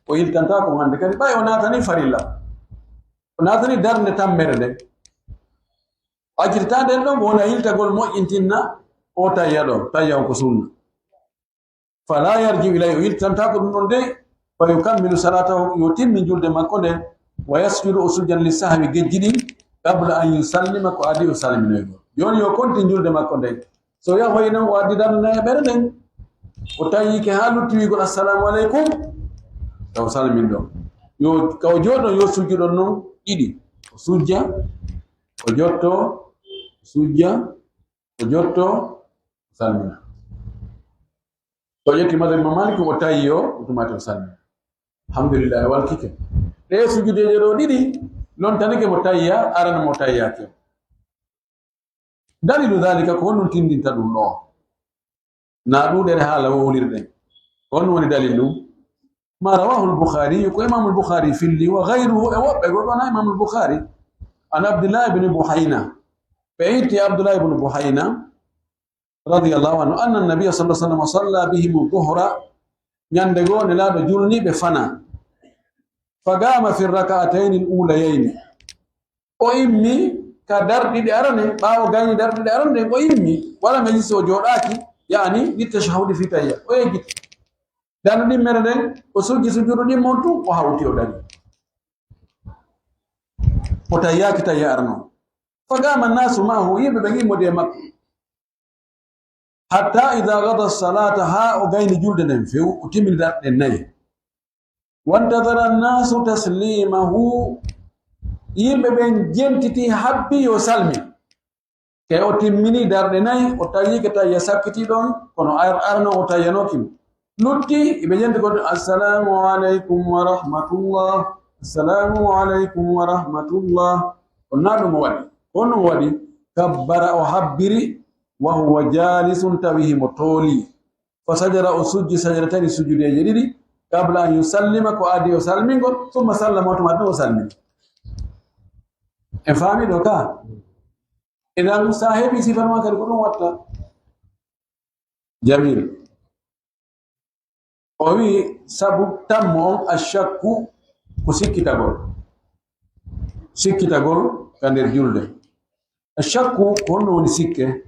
O yiltantaa ko hannde kadi, ɓay o naatani farilla. O naatani darnde tammere nden. O accitata nden ɗon, wona yiltagol moƴƴintinna o tayya ɗo. Tayya on ko sunna. Fala yarji ilay, o yiltantaa ko ɗum ɗon dey. Fa yukammilu salatahu, yo timmin julde makko nden. Wa yasjudu, o sujjan li sahwi gejji ɗin. Qabla an yusallima, ko adi o salminoygol. Jooni yo kontin julde makko nden. So yahoyi non, o addi darnde nayaɓere nden, o tayyike haa lutti wiigol, "Assalamu aleykum." Taw salmin ɗon. Yo, ka o jooɗi ɗon, yo sujju ɗon non ɗiɗi. O sujja, o jotto, o sujja, o jotto, o salmina. So ƴetti mazhab Imam Malik, o tayyo, o tumati o salmina. Alhamdulillah, o walkike. Ɗe sujudeeje ɗo ɗiɗi, lontanike mo tayya, arana mo tayyake. Dalilu dhalika, ko honɗum tindinta ɗum ɗo? Na ɗuuɗere haala wowlirɗen. Ko honɗum woni dalil ɗum? Ma rawahu al-Bukhari, ko Imam al-Bukhari filli, wa ghayruhu, e woɓɓe goo ɗon na Imam al-Bukhari. An Abdullah ibn Buhayna. Ɓe itti Abdullah ibn Buhayna, radiyallahu anhu, anna an-nabiyya sallallahu alaihi wasallam salla bihim adh-dhuhra, ñande goo Nelaaɗo julni ɓe fana. Fa qama fi rak'atayni al-ulayayni. O immi ka darɗe ɗiɗi arane, ɓaawo gayni darɗe ɗiɗi arane ɗen, o immi. Wala majlis, o jooɗaaki, yaani, li tashahhudi fi tayya. O yejjiti. Darɗe ɗimmere nden, o sujji sujuudu ɗimmon tun, o hawti o dari. O tayyaaki tayya arano. Fa qama an-nasu ma'ahu, yimɓe ɓen immodi e makko. Hatta idha qada as-salata, haa o gayni julde nden few, o timmini darɗe ɗen nayi. Wantadhara an-nasu taslimahu, yimɓe ɓen jentiti habbi yo salmi. Ke o timmini darɗe nayi, o tayyike tayya sakkiti ɗon, kono ar-, arano o tayyanooki mo. Lutti, iɓe jenti ko, "Assalamu alaikum wa rahmatullah, assalamu alaikum wa rahmatullah." On na ɗum o waɗi. On ɗum o waɗi, kabbara o habbiri, wa huwa jalisun tawi himo tooli. Fa sajada, o sujji sajadatayni, sujudeeje ɗiɗi, qabla an yusallima, ko adi o salmingol, summa sallama, o tuma ɗum o salmini. En faami ɗo ka? Idan, sa heɓi sifa ma kadi ko ɗum watta. Jamil. O wi, sabu tammo on, ashakku, ko sikkitagol. Sikkitagol ka nder julde. Ashakku, ko honno woni sikke?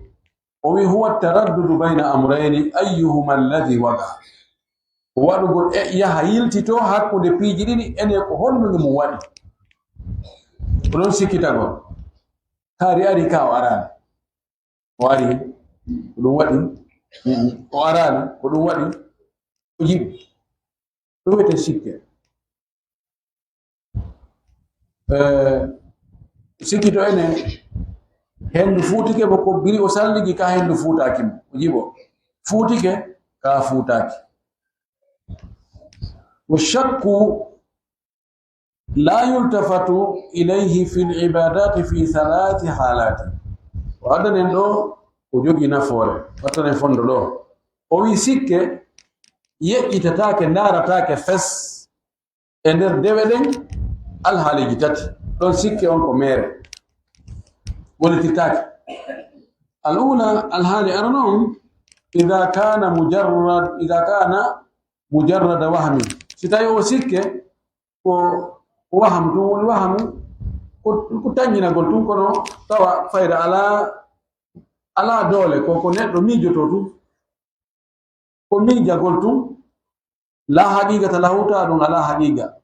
O wi, huwa taraddudu bayna amrayni, ayyuhuma alladhi waqa. Ko waɗugol e yaha yiltito hakkunde piiji ɗiɗi, ene ko honno nde mum waɗi. Ko ɗon sikkitagol. Kaari ari ka o araani. O ari, ko ɗum waɗi. Mm, o araani, ko ɗum waɗi. O jiɓi. Ɗum wiyetee sikke. Eh, sikkito ene, hendu fuutike mo ko biri o salligi ka hendu fuutaaki mo. O jiɓo. Fuutike ka fuutaaki. Wa shakku la yultafatu ilayhi fil ibadati fi thalathi halati. O addanen ɗo, o jogi nafoore. Wattanen fondo ɗo. O wi sikke yeƴƴitataake, ndaarataake fes e nder dewe ɗen alhaaliiji tati. Ɗon sikke on ko meere. Gollitirtaake. Al ula, alhaali arano on, idha kana mujarrad, idha kana mujarrada wahmi. Si tawi o sikke ko waham, ɗum woni wahamu, ko, ko tanñinagol tun, kono tawa fayda ala, ala doole, ko, ko neɗɗo miijoto tun. Ko miijagol tun, la haqiqata lahu, tawa ɗum ala haqiqa.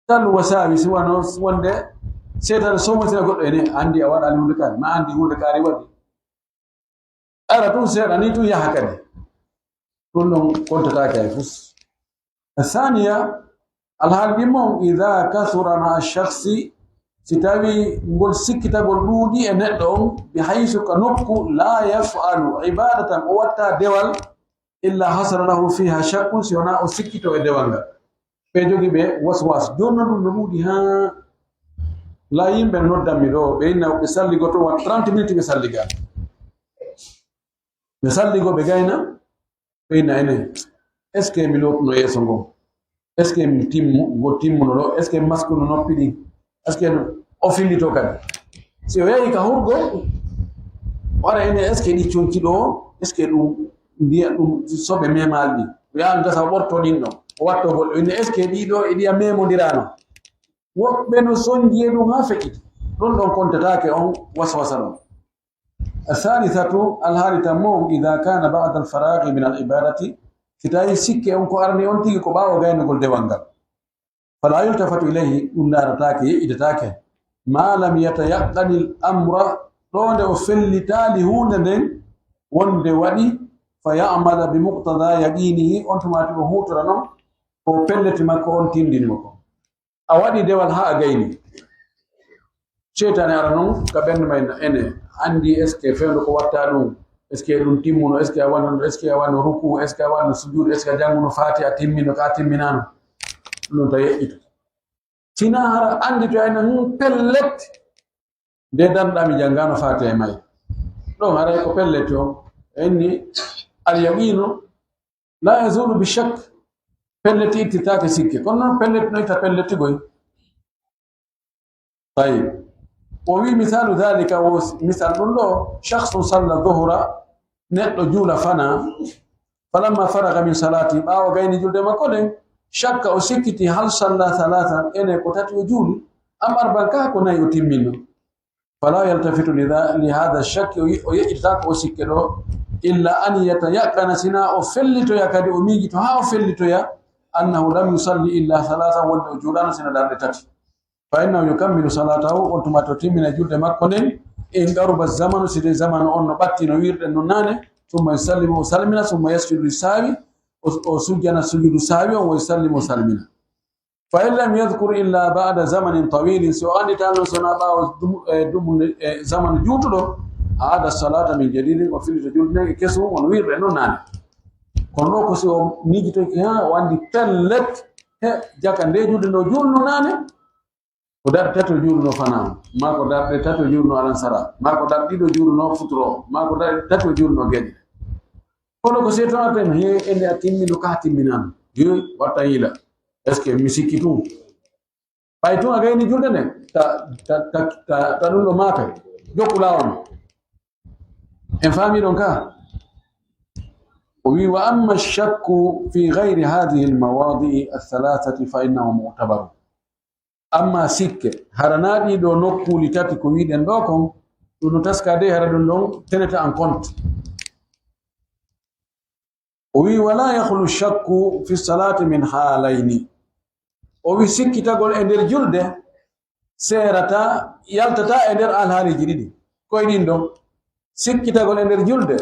Kal wasawisi, wano wonde seytaane somotina goɗɗo ene, andi a waɗani hunde kaari, ma andi hunde kaari waɗi. Ara tun seeɗa ni tun yaha kadi. Ɗum ɗon kontataake hay fus. Thaniya, alhaali ɗimmo on, ida kasura ma shakhsi, si tawi ngol sikkitagol ɗuuɗi e neɗɗo on, bi haysu ka nokku, la yaf'alu ibadatan, o watta dewal, illa hasara lahu fiha shakkun, si wona o sikkito e dewal ngal. Ɓe jogi ɓe waswas, jooni noon ɗum no ɗuuɗi haa la yimɓe no noddanmi ɗo, ɓe inna ɓe salligoto wa trente minutes ɓe salliga. Ɓe salligo ɓe gayna, ɓe inna enen, est ce que mi lootuno yeeso ngo? Est ce que mi timmu, ngo timmuno ɗo? Est ce que masque no noppi ɗi? Est ce que o fillito kadi? Si o yahi ka hurgo, o ara ene, est ce que ɗi conci ɗo? Est ce que ɗum ndiya ɗum soɓe memaali ɗi? O yaha gasa o ɓorto ɗin ɗo, o watto goɗɗo. Ene, est ce que ɗi ɗo e ɗiya memondirano? Woɓɓe no sonji e ɗum haa feƴƴiti. Ɗum ɗon kontataake on waswasa ɗon. Thalithatu, alhaali tammo on, ida kana ba'da alfaraghi min alibadati, si tawi sikke on ko arani on tigi ko ɓaawo gaynugol dewal ngal. Fala yultafatu ilayhi, ɗum ndaarataake, yeƴƴitataake. Ma lam yatayaqqani al-amra, ɗo nde o fellitaali huunde nden wonde waɗi, fa ya'mala bi muqtada yaqinihi, on tuma tigi o huutora non ko pelleti makko on tindini mo ko. A waɗi dewal haa a gayni. Seytaane ara non ka ɓernde ma, ene anndi, est ce que fewndo ko watta ɗum? Est ce que ɗum timmuno? Est ce que a wanno, est ce que a wanno ruku? Est ce que a wanno sujudu? Est ce que a jannguno Fatiha timmino ka timminano? Ɗum ɗon ta yeƴƴito. Sina hara anndi to ayna, hmm, pellet. Nde danɗa mi janngano Fatiha e may. Ɗon haray ko pellet o. Enni al yaqinu la yazulu bi shakk. Pellet ittitaake sikke. Kono noon pellet no itta pellet tigoy. Tayyib. O wi misalu dhalika, o misal ɗum ɗo, shakhsun salla dhuhra, neɗɗo juula fana, falamma faraga min salati, ɓaawo gayni julde makko nden, shakka, o sikkiti, hal salla thalathan, ene ko tati o juuli, am arban, ka ko nayi o timminno. Fala yaltafitu li dha-, li hadha shakki, o ye-, o yeƴƴitata ko o sikke ɗo, illa an yatayaqqana, sina o fellitoya kadi, o miijito haa o fellitoya, annahu lam yusalli illa thalathan, wonde o juulano sina darɗe tati. Fa innahu yukammilu salatahu, on tuma to timmina julde makko nden, in qaruba zamanu, si de zamanu on no ɓatti no wirɗen non naane, summa yusallimu o salmina, summa yasjudu li sahwi, o, o sujjana sujudu sahwi on, wa yusallimu o salmina. Fa in lam yadhkur illa ba'da zamanin tawilin, si o annditano sona ɓaawo dum-, e, dum-, e, zamanu juutuɗo, aada salata min jadidin, o fillito julde nden e kesum, on wirɗen non naane. Kono ɗo ko si o miijitoki, ha, o anndi pellet, he, jaka nde julde no juulno naane, ko darɗe tati o juuluno fana, maa ko darɗe tati o juuluno alansara, maa ko darɗe ɗiɗi o juuluno futuro, maa ko darɗe tati o juuluno geƴe. Kono ko seetonata en, he, ende a timmino ka timminano. Yo, watta yila. Est-ce que mi sikki tun? Ɓay tun a gayni julde nden, ta, ta, ta, ta, ta ɗum ɗo maape. Jokku laawol ma. En faami ɗon ka? O wi, wa amma shakku fi ghayri hadhihi al-mawadi'i ath-thalathati fa innahu mu'tabar. Amma sikke, hara na ɗii ɗoo nokkuuli tati ko wi'ɗen ɗoo kon, ɗum no taska dey hara ɗum ɗon tenete en compte. O wi, wala yakhlu shakku fi salati min halayni. O wi, sikkitagol e nder julde seerata, yaltata e nder alhaaliiji ɗiɗi. Koye ɗin ɗon, sikkitagol e nder julde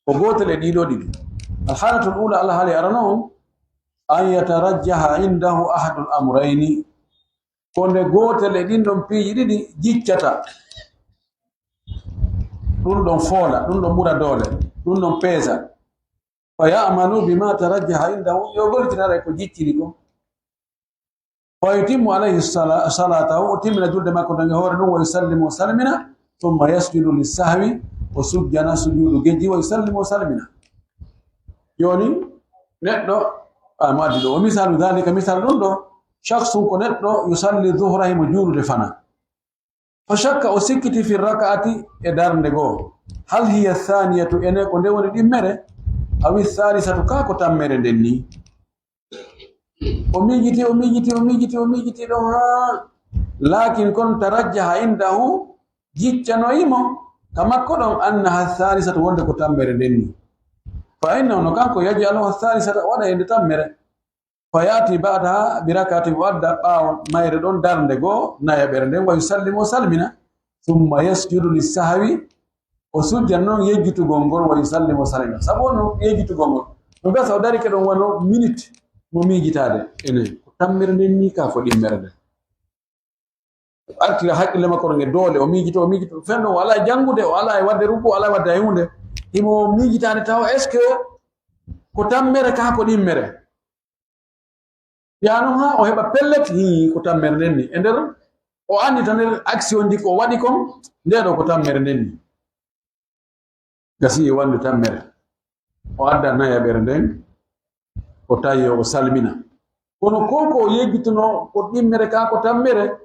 ko gootel e ɗii ɗoo ɗiɗi. Alhaalatul ula, alhaali arano on, an yatarajjaha indahu ahadul amrayni. Ko nde gootel e ɗin ɗon piiji ɗiɗi jiccata. Ɗum ɗon foola, ɗum ɗon ɓura doole, ɗum ɗon peesa. Fa ya'malu bima tarajjaha indahu, yo gollitinare ko jiccini kon. Fa yutimmu alayhi sala-, salatahu, o timmina julde makko nden e hoore ɗum, wa yusallimu, o salmina, thumma yasjudu lissahwi, o sujjana sujudu gejji, wa yusallimu, o salmina. Jooni, neɗɗo, a, mo addi ɗo, wa misalu dhalika, misal ɗum ɗo, shakhsun ko neɗɗo, yusalli dhuhra, himo juulude fana. Fa shakka, o sikkiti fi raka'ati e darnde goo. Hal hiya thaniyatu, ene ko nde woni ɗimmere? Awi thalithatu, kaa ko tammere nden ni? O miijiti, o miijiti, o miijiti, o miijiti ɗon haa. Lakin kon tarajjaha indahu, jiccanoyi mo ka makko ɗon annaha thalithatu, wonde ko tammere nden ni. Fa innahu, no kanko, yaj'aluha thalithata, waɗa e nde tammere. Fa ya'ti ba'daha bi rak'atin, o adda ɓaawo mayre ɗon darnde goo, nayaɓere nden, wa yusallimu, o salmina, thumma yasjudu lissahwi, O sujjan noon yejjitugol ngol, wa yusallimu, o salmina. Sabu on yejjitugol ngol, no gasa o darike ɗon wano minute mo miijitaade. Ene ko tammere nden ni, ka ko ɗimmere nden. Artira hakkille makko ɗon e doole, o miijito, o miijito. Fenno o alaa e janngude, o alaa e waɗde ruku, o alaa e waɗde hay huunde. Himo miijitaade tawa, est-ce que ko tammere ka ko ɗimmere? Yaa noon haa o heɓa pellet, hii, ko tammere nden ni. E nder o anndi tan nder action ndi ko o waɗi kon, nde ɗo ko tammere nden ni. Gasi e wonde tammere. O adda nayaɓere nden, o tawi o salmina. Kono ko, ko o yejjituno ko ɗimmere ka ko tammere,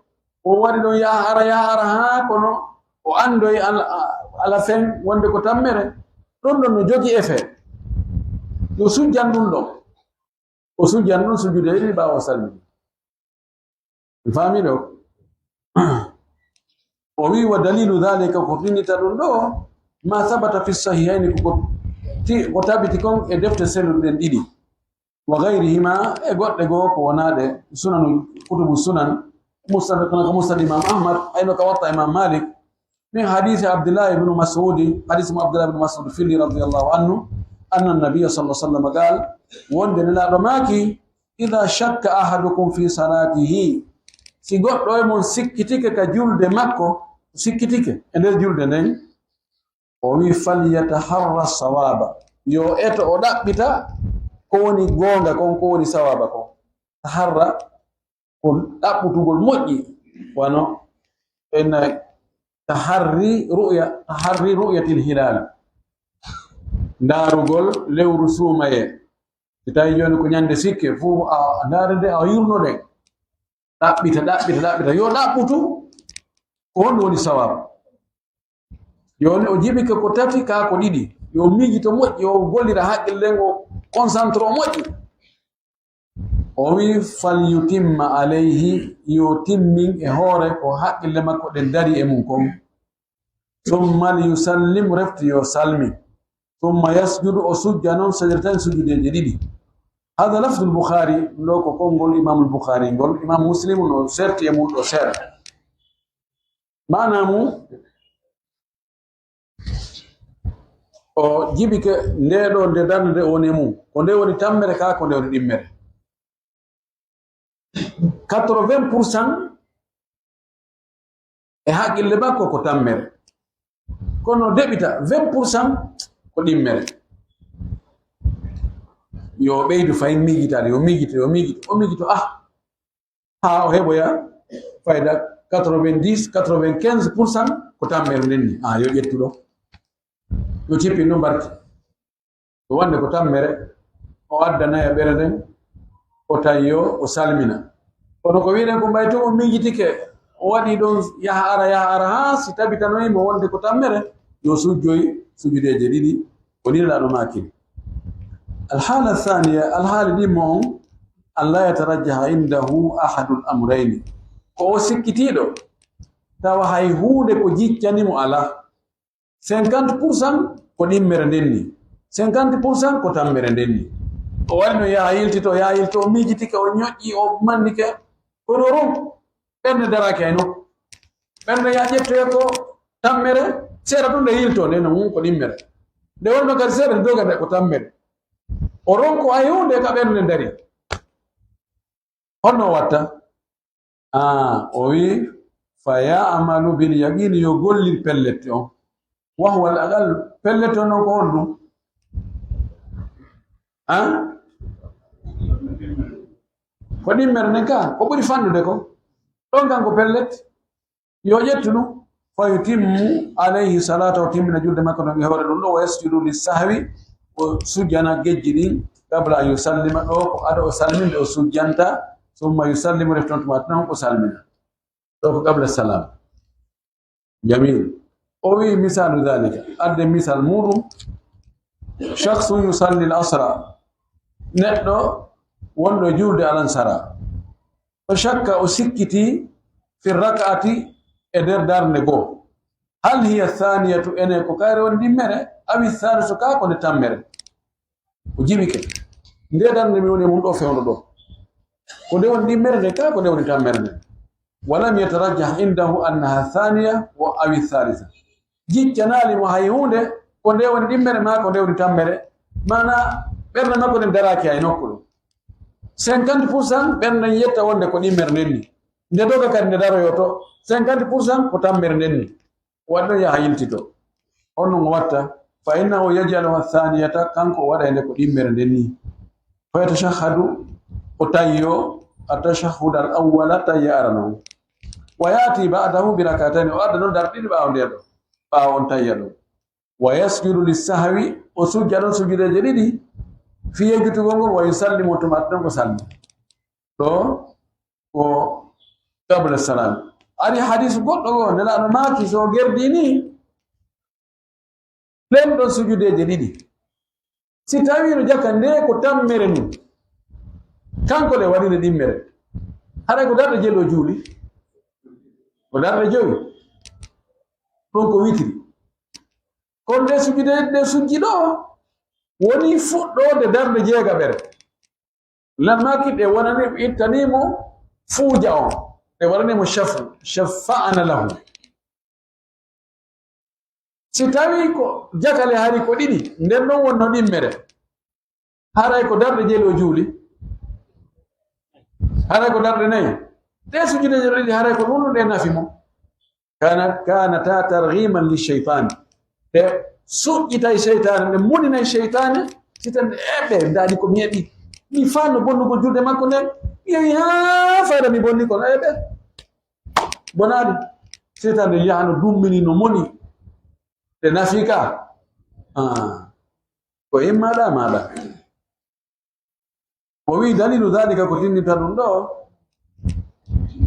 o waɗi ɗon yaa ara, yaa ara, haa kono o anndoyi al-, à la fin wonde ko tammere. Ɗum ɗon no jogii effet. Yo sujjan ɗum ɗon. O sujjan ɗum sujude ɗiɗi ɓaawo o salmini. Mi faami ɗo? O wi, "Wa dalilu dhalika," ko finnita ɗum ɗo, "ma sabata fi sahihayni," ko, ko ti-, ko tabiti kon e defte selluɗe ɗen ɗiɗi. "Wa ghayrihima," e goɗɗe goo ko wonaa ɗe, sunanu, kutubu sunan, musnad, kono ko musnad Imam Ahmad, hayno ka Muwatta Imam Malik, min hadisi Abdullahi ibn Mas'udi, hadisi mo Abdullahi ibn Mas'ud fili radiyallahu anhu, anna nabiyya sallallahu alaihi wasallam qal, wonde Nelaaɗo maaki, "Idha shakka ahadukum fi salatihi," si goɗɗo e mon sikkitike ka julde makko, sikkitike e nder julde nden, o wi, "Falyataharra sawaba," yo eto o ɗaɓɓita ko woni goonga kon, ko woni sawaba kon. Taharra ko ɗaɓɓutugol moƴƴi, wano en taharri ru'ya, taharri ru'yatil hilal, ndaarugol lewru suumaye. Si tawi jooni ko ñande sikke, fuu a ndaare nde, a yurno nde, ɗaɓɓita, ɗaɓɓita, ɗaɓɓita, yo ɗaɓɓutu ko honɗum woni sawabu. Jooni o jibike ko tati, kaa ko ɗiɗi, yo miijito moƴƴi, o gollira haqqille nde, o concentre o moƴƴi. O wi, "Falyutimma alayhi," yo timmin e hoore ko haqqille makko ɗen dari e mum kon. "Summa liyusallim," refti yo salmi. "Summa yasjudu," o sujja noon sajdatayni, sujudeeje ɗiɗi. Hada lafdul Bukhari, ɗo ko konngol Imamul Bukhari ngol, Imam Muslim no serti e mum ɗo seeɗa. Maana mum, o jibike nde ɗo, nde darnde nde woni e mum. Ko nde woni tammere, kaa ko nde woni ɗimmere. Quatre-vingts pour cent e haqqille makko ko tammere. Kono deɓita vingt pour cent ko ɗimmere. Yo ɓeydu fayin miijitaade, yo miijito, yo miijito, o miijito, ah, haa o heɓoya fayda quatre-vingt-dix, quatre-vingt-quinze pour cent ko tammere nden ni. Ah, yo ƴettu ɗo. Yo cippin ɗum barki. Ko wonde ko tammere, o adda nayaɓere nden, o tawi yo o salmina. Kono ko wiɗen ko mbay tun o miijitike, o waɗi ɗon yaha ara, yaha ara, haa si tabitanoyi mo wonde ko tammere, yo sujjoy sujudeeje ɗiɗi, ko nii Nelaaɗo maakiri. Alhaala thaniya, alhaali ɗimmo on, an laa yatarajjaha indahu ahadul amrayni. Ko o sikkitiiɗo, tawa hay huunde ko jiccani mo alaa. Cinquante pour cent ko ɗimmere nden ni. Cinquante pour cent ko tammere nden ni. O wari no yaha yiltito, yaha yilto, o miijitike, o ñoƴƴi, o mannike. Kono ron, ɓernde daraaki hay nokku. Ɓernde yaa ƴettoye ko tammere, seeɗa tun nde yilto, nde no mum ko ɗimmere. Nde wonno kadi seeɗa nde doga nde ko tammere. O ronko hay huunde ka ɓernde dari. Honno o watta? Ah, o wi, "Fa ya'malu bil yaqini," yo gollir pellet on. Wa huwa al aqal, pellet on non ko honɗum? Ah? Ko ɗimmere nden ka, ko ɓuri fanɗude ko. Ɗon kan ko pellet. Yo ƴettu ɗum. "Fa yutimmu alayhi salata," o timmina julde makko ɗon e hoore ɗum ɗo, "wa yasjudu lissahwi," o sujjana gejji ɗin, "qabla an yusallima," ɗo ko ado o salminde o sujjanta, "summa yusallimu," refti on tuma tan o salmina. Ɗo ko qabla salam. Jamil. O wi, "Misalu dhalika," adde misal muɗum, "shakhsun yusalli al-asra," neɗɗo wonɗo e julde alansara. Fa shakka, o sikkiti, fi rak'ati, e nder darnde goo. Hal hiya thaniyatu, ene ko kayre woni ɗimmere, awi thalisu, kaa ko nde tammere. O jiɓike. Nde darnde mi woni e mum ɗo fewndo ɗo. Ko nde woni ɗimmere nde, kaa ko nde woni tammere nde. Walam yatarajjah indahu annaha thaniya wa awi thalitha. jiccanaali mo hay huunde, ko nde woni ɗimmere maa ko nde woni tammere, maanaa ɓernde makko nden daraaki hay nokku ɗum. Cinquante pour cent ɓernde nden yetta wonde ko ɗimmere nden ni. Nde doga kadi nde daroyoo to, cinquante pour cent ko tammere nden ni. Waɗi ɗon yaha yiltito. On non o watta, fa innahu yaj'aluha thaniyata, kanko o waɗay nde ko ɗimmere nden ni. Fa yatashahhadu, o tayyo, at-tashahhud al-awwala, tayya arano. Wa ya'ti ba'dahu bi rak'atayn, o adda non darɗe ɗiɗi ɓaawo nden ɗo, ɓaawo on tayya ɗon. Wa yasjudu lis-sahwi, o sujja ɗon sujudeeje ɗiɗi, fii yejjitugol ngol, wa yusallimu, tuma ɗon o salmi. Ɗo ko qabla salam. Ari hadiisu goɗɗo goo, Nelaaɗo maaki, so o gerdii nii, ɗen ɗon sujudeeje ɗiɗi. Si tawii no jaka nde ko tammere mum, kanko le waɗi nde ɗimmere. Haray ko darɗe jelu o juuli. Ko darɗe jowi. Ɗum ko witiri. Kono nde sujudeeje ɗe sujji ɗo, woni fuɗɗoode darɗe jeegaɓere. Lan maaki ɗe wonani, ittanii mo fuuja on. Ɗe waɗanii mo shafu, shafa'ana lahu. Si tawii ko jaka le hari ko ɗiɗi, nden ɗon wonno ɗimmere. Haray ko darɗe jelu o juuli. Haray ko darɗe nayi. Ɗe sujudeeje ɗiɗi haray ko ɗum ɗe nafi mo. Kana, kanata targhiman li shaytan. Ɗe suƴƴitay seytaane, ɗe muninay seytaane, si tan eɓe ndaɗi ko mi heɓi. Mi faano bonnugol julde makko nden. Mi yehi haa fayda mi bonni kono eɓe. Bonaali. Seytaane nden yaha no dummini no moni. Ɗe nafi ka. Ah. Ko imma ɗa ma ɗa. O wi'i dalilu dhalika ko tinninta ɗum ɗo.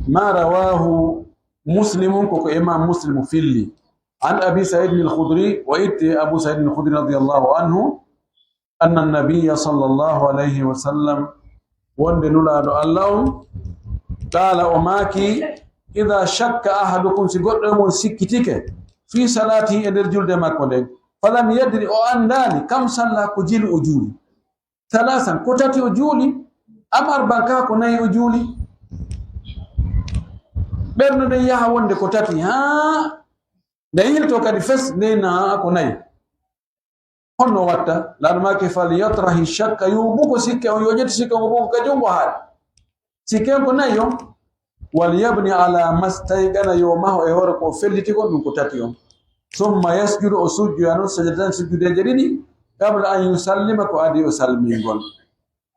Ma rawahu Muslimun, ko ko Imam Muslim filli. An Abi Sa'id al-Khudri, o itti Abu Sa'id al-Khudri radiyallahu anhu, anna nabiyya sallallahu alayhi wa sallam, wonde Nulaaɗo Allah on, qaala o maaki, idha shakka ahadukum, si goɗɗo e mon sikkitike, fi salatihi, e nder julde makko nden, falam yadri, o anndaali, kam salla, ko jelu o juuli. Salasan, ko tati o juuli, am arban, kaa ko nayi o juuli. Ɓernde nden yaha wonde ko tati, haa nde yilto kadi fes, nde na ko nayi. Honno watta? Laaɗo maaki, fal yatrahi shakka, yo buko sikke on, yo ƴettu sikke on, o buko ka junngo haare. Sikke on ko nayi on, wal yabni ala mastayqana, yo maho e hoore ko o felliti kon, ɗum ko tati on. Summa yasjudu, o sujjoya non sajadatan, sujjudeeje ɗiɗi, qabla an yusallima, ko adii o salmingol.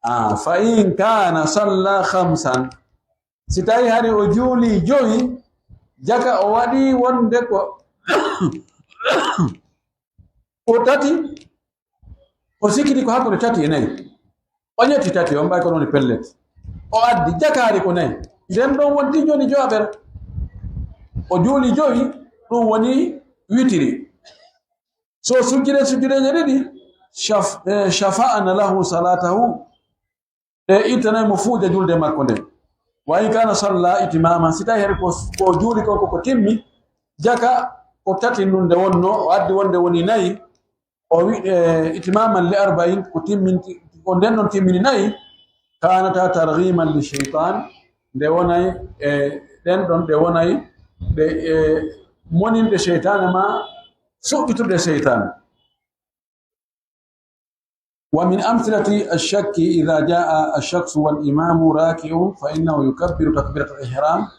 Ah, fa in kana salla khamsan, si tawi hari o juuli jowi, jaka o waɗi wonde ko, ko tati, o sikkiti ko hakkunde tati e nayi. O ƴetti tati on, ɓay ko ɗon e pellet. O addi jakaari ko nayi. Nden ɗon wonti jooni jowaɓere. O juuli jowi, ɗum woni witiri. So sujjide sujjudeeje ɗiɗi, shaf-, eh, shafa'ana lahu salatahu. Ɗe ittanay mo fuuja julde makko nden. Wa in kana salla itimaman, si tawi hari ko, ko juuli kon ko, ko timmi, jaka ko tati nun nde wonno, o addi wonde woni nayi, o wi, eh, itimaman li arba'in, ko timminti, ko nden non timmini nayi, kanata targhiman li shaytan, nde wonay, eh, ɗen ɗon ɗe wonay, ɗe, eh, moninde shaytane ma, suɓɓitude shaytane. Wa min amthilati ash-shakki idha jaa ash-shakhsu wal imamu raki'un fa innahu yukabbiru takbiratal ihram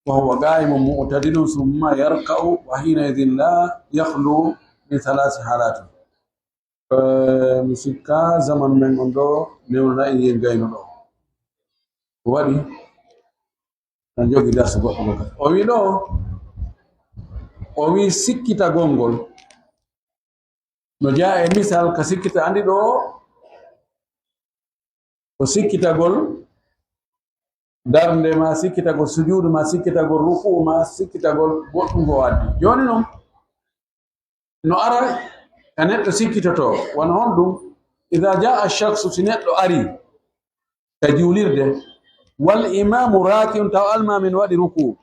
wa huwa qa'imun mu'tadilun thumma yarka'u wa hina'idhin la yakhlu min thalathi halatin. Eh, mi sikka zaman men on ɗo newna en yen gayno ɗo. Ko waɗi? Tan jogi darsu goɗɗo mo kadi. O wi ɗo, o wi sikkitagol ngol. No jeyaa e misal ka sikkita, andi ɗo, ko sikkitagol darnde ma, sikkitagol sujuudu ma, sikkitagol ruku'u ma, sikkitagol goɗɗum ko addi. Jooni non, no ara ka neɗɗo sikkitotoo, wano honɗum? Idaa jaa ash-shakhsu, si neɗɗo ari ka juulirde, wal imaamu raaki'un, taw almaami no waɗi ruku'u.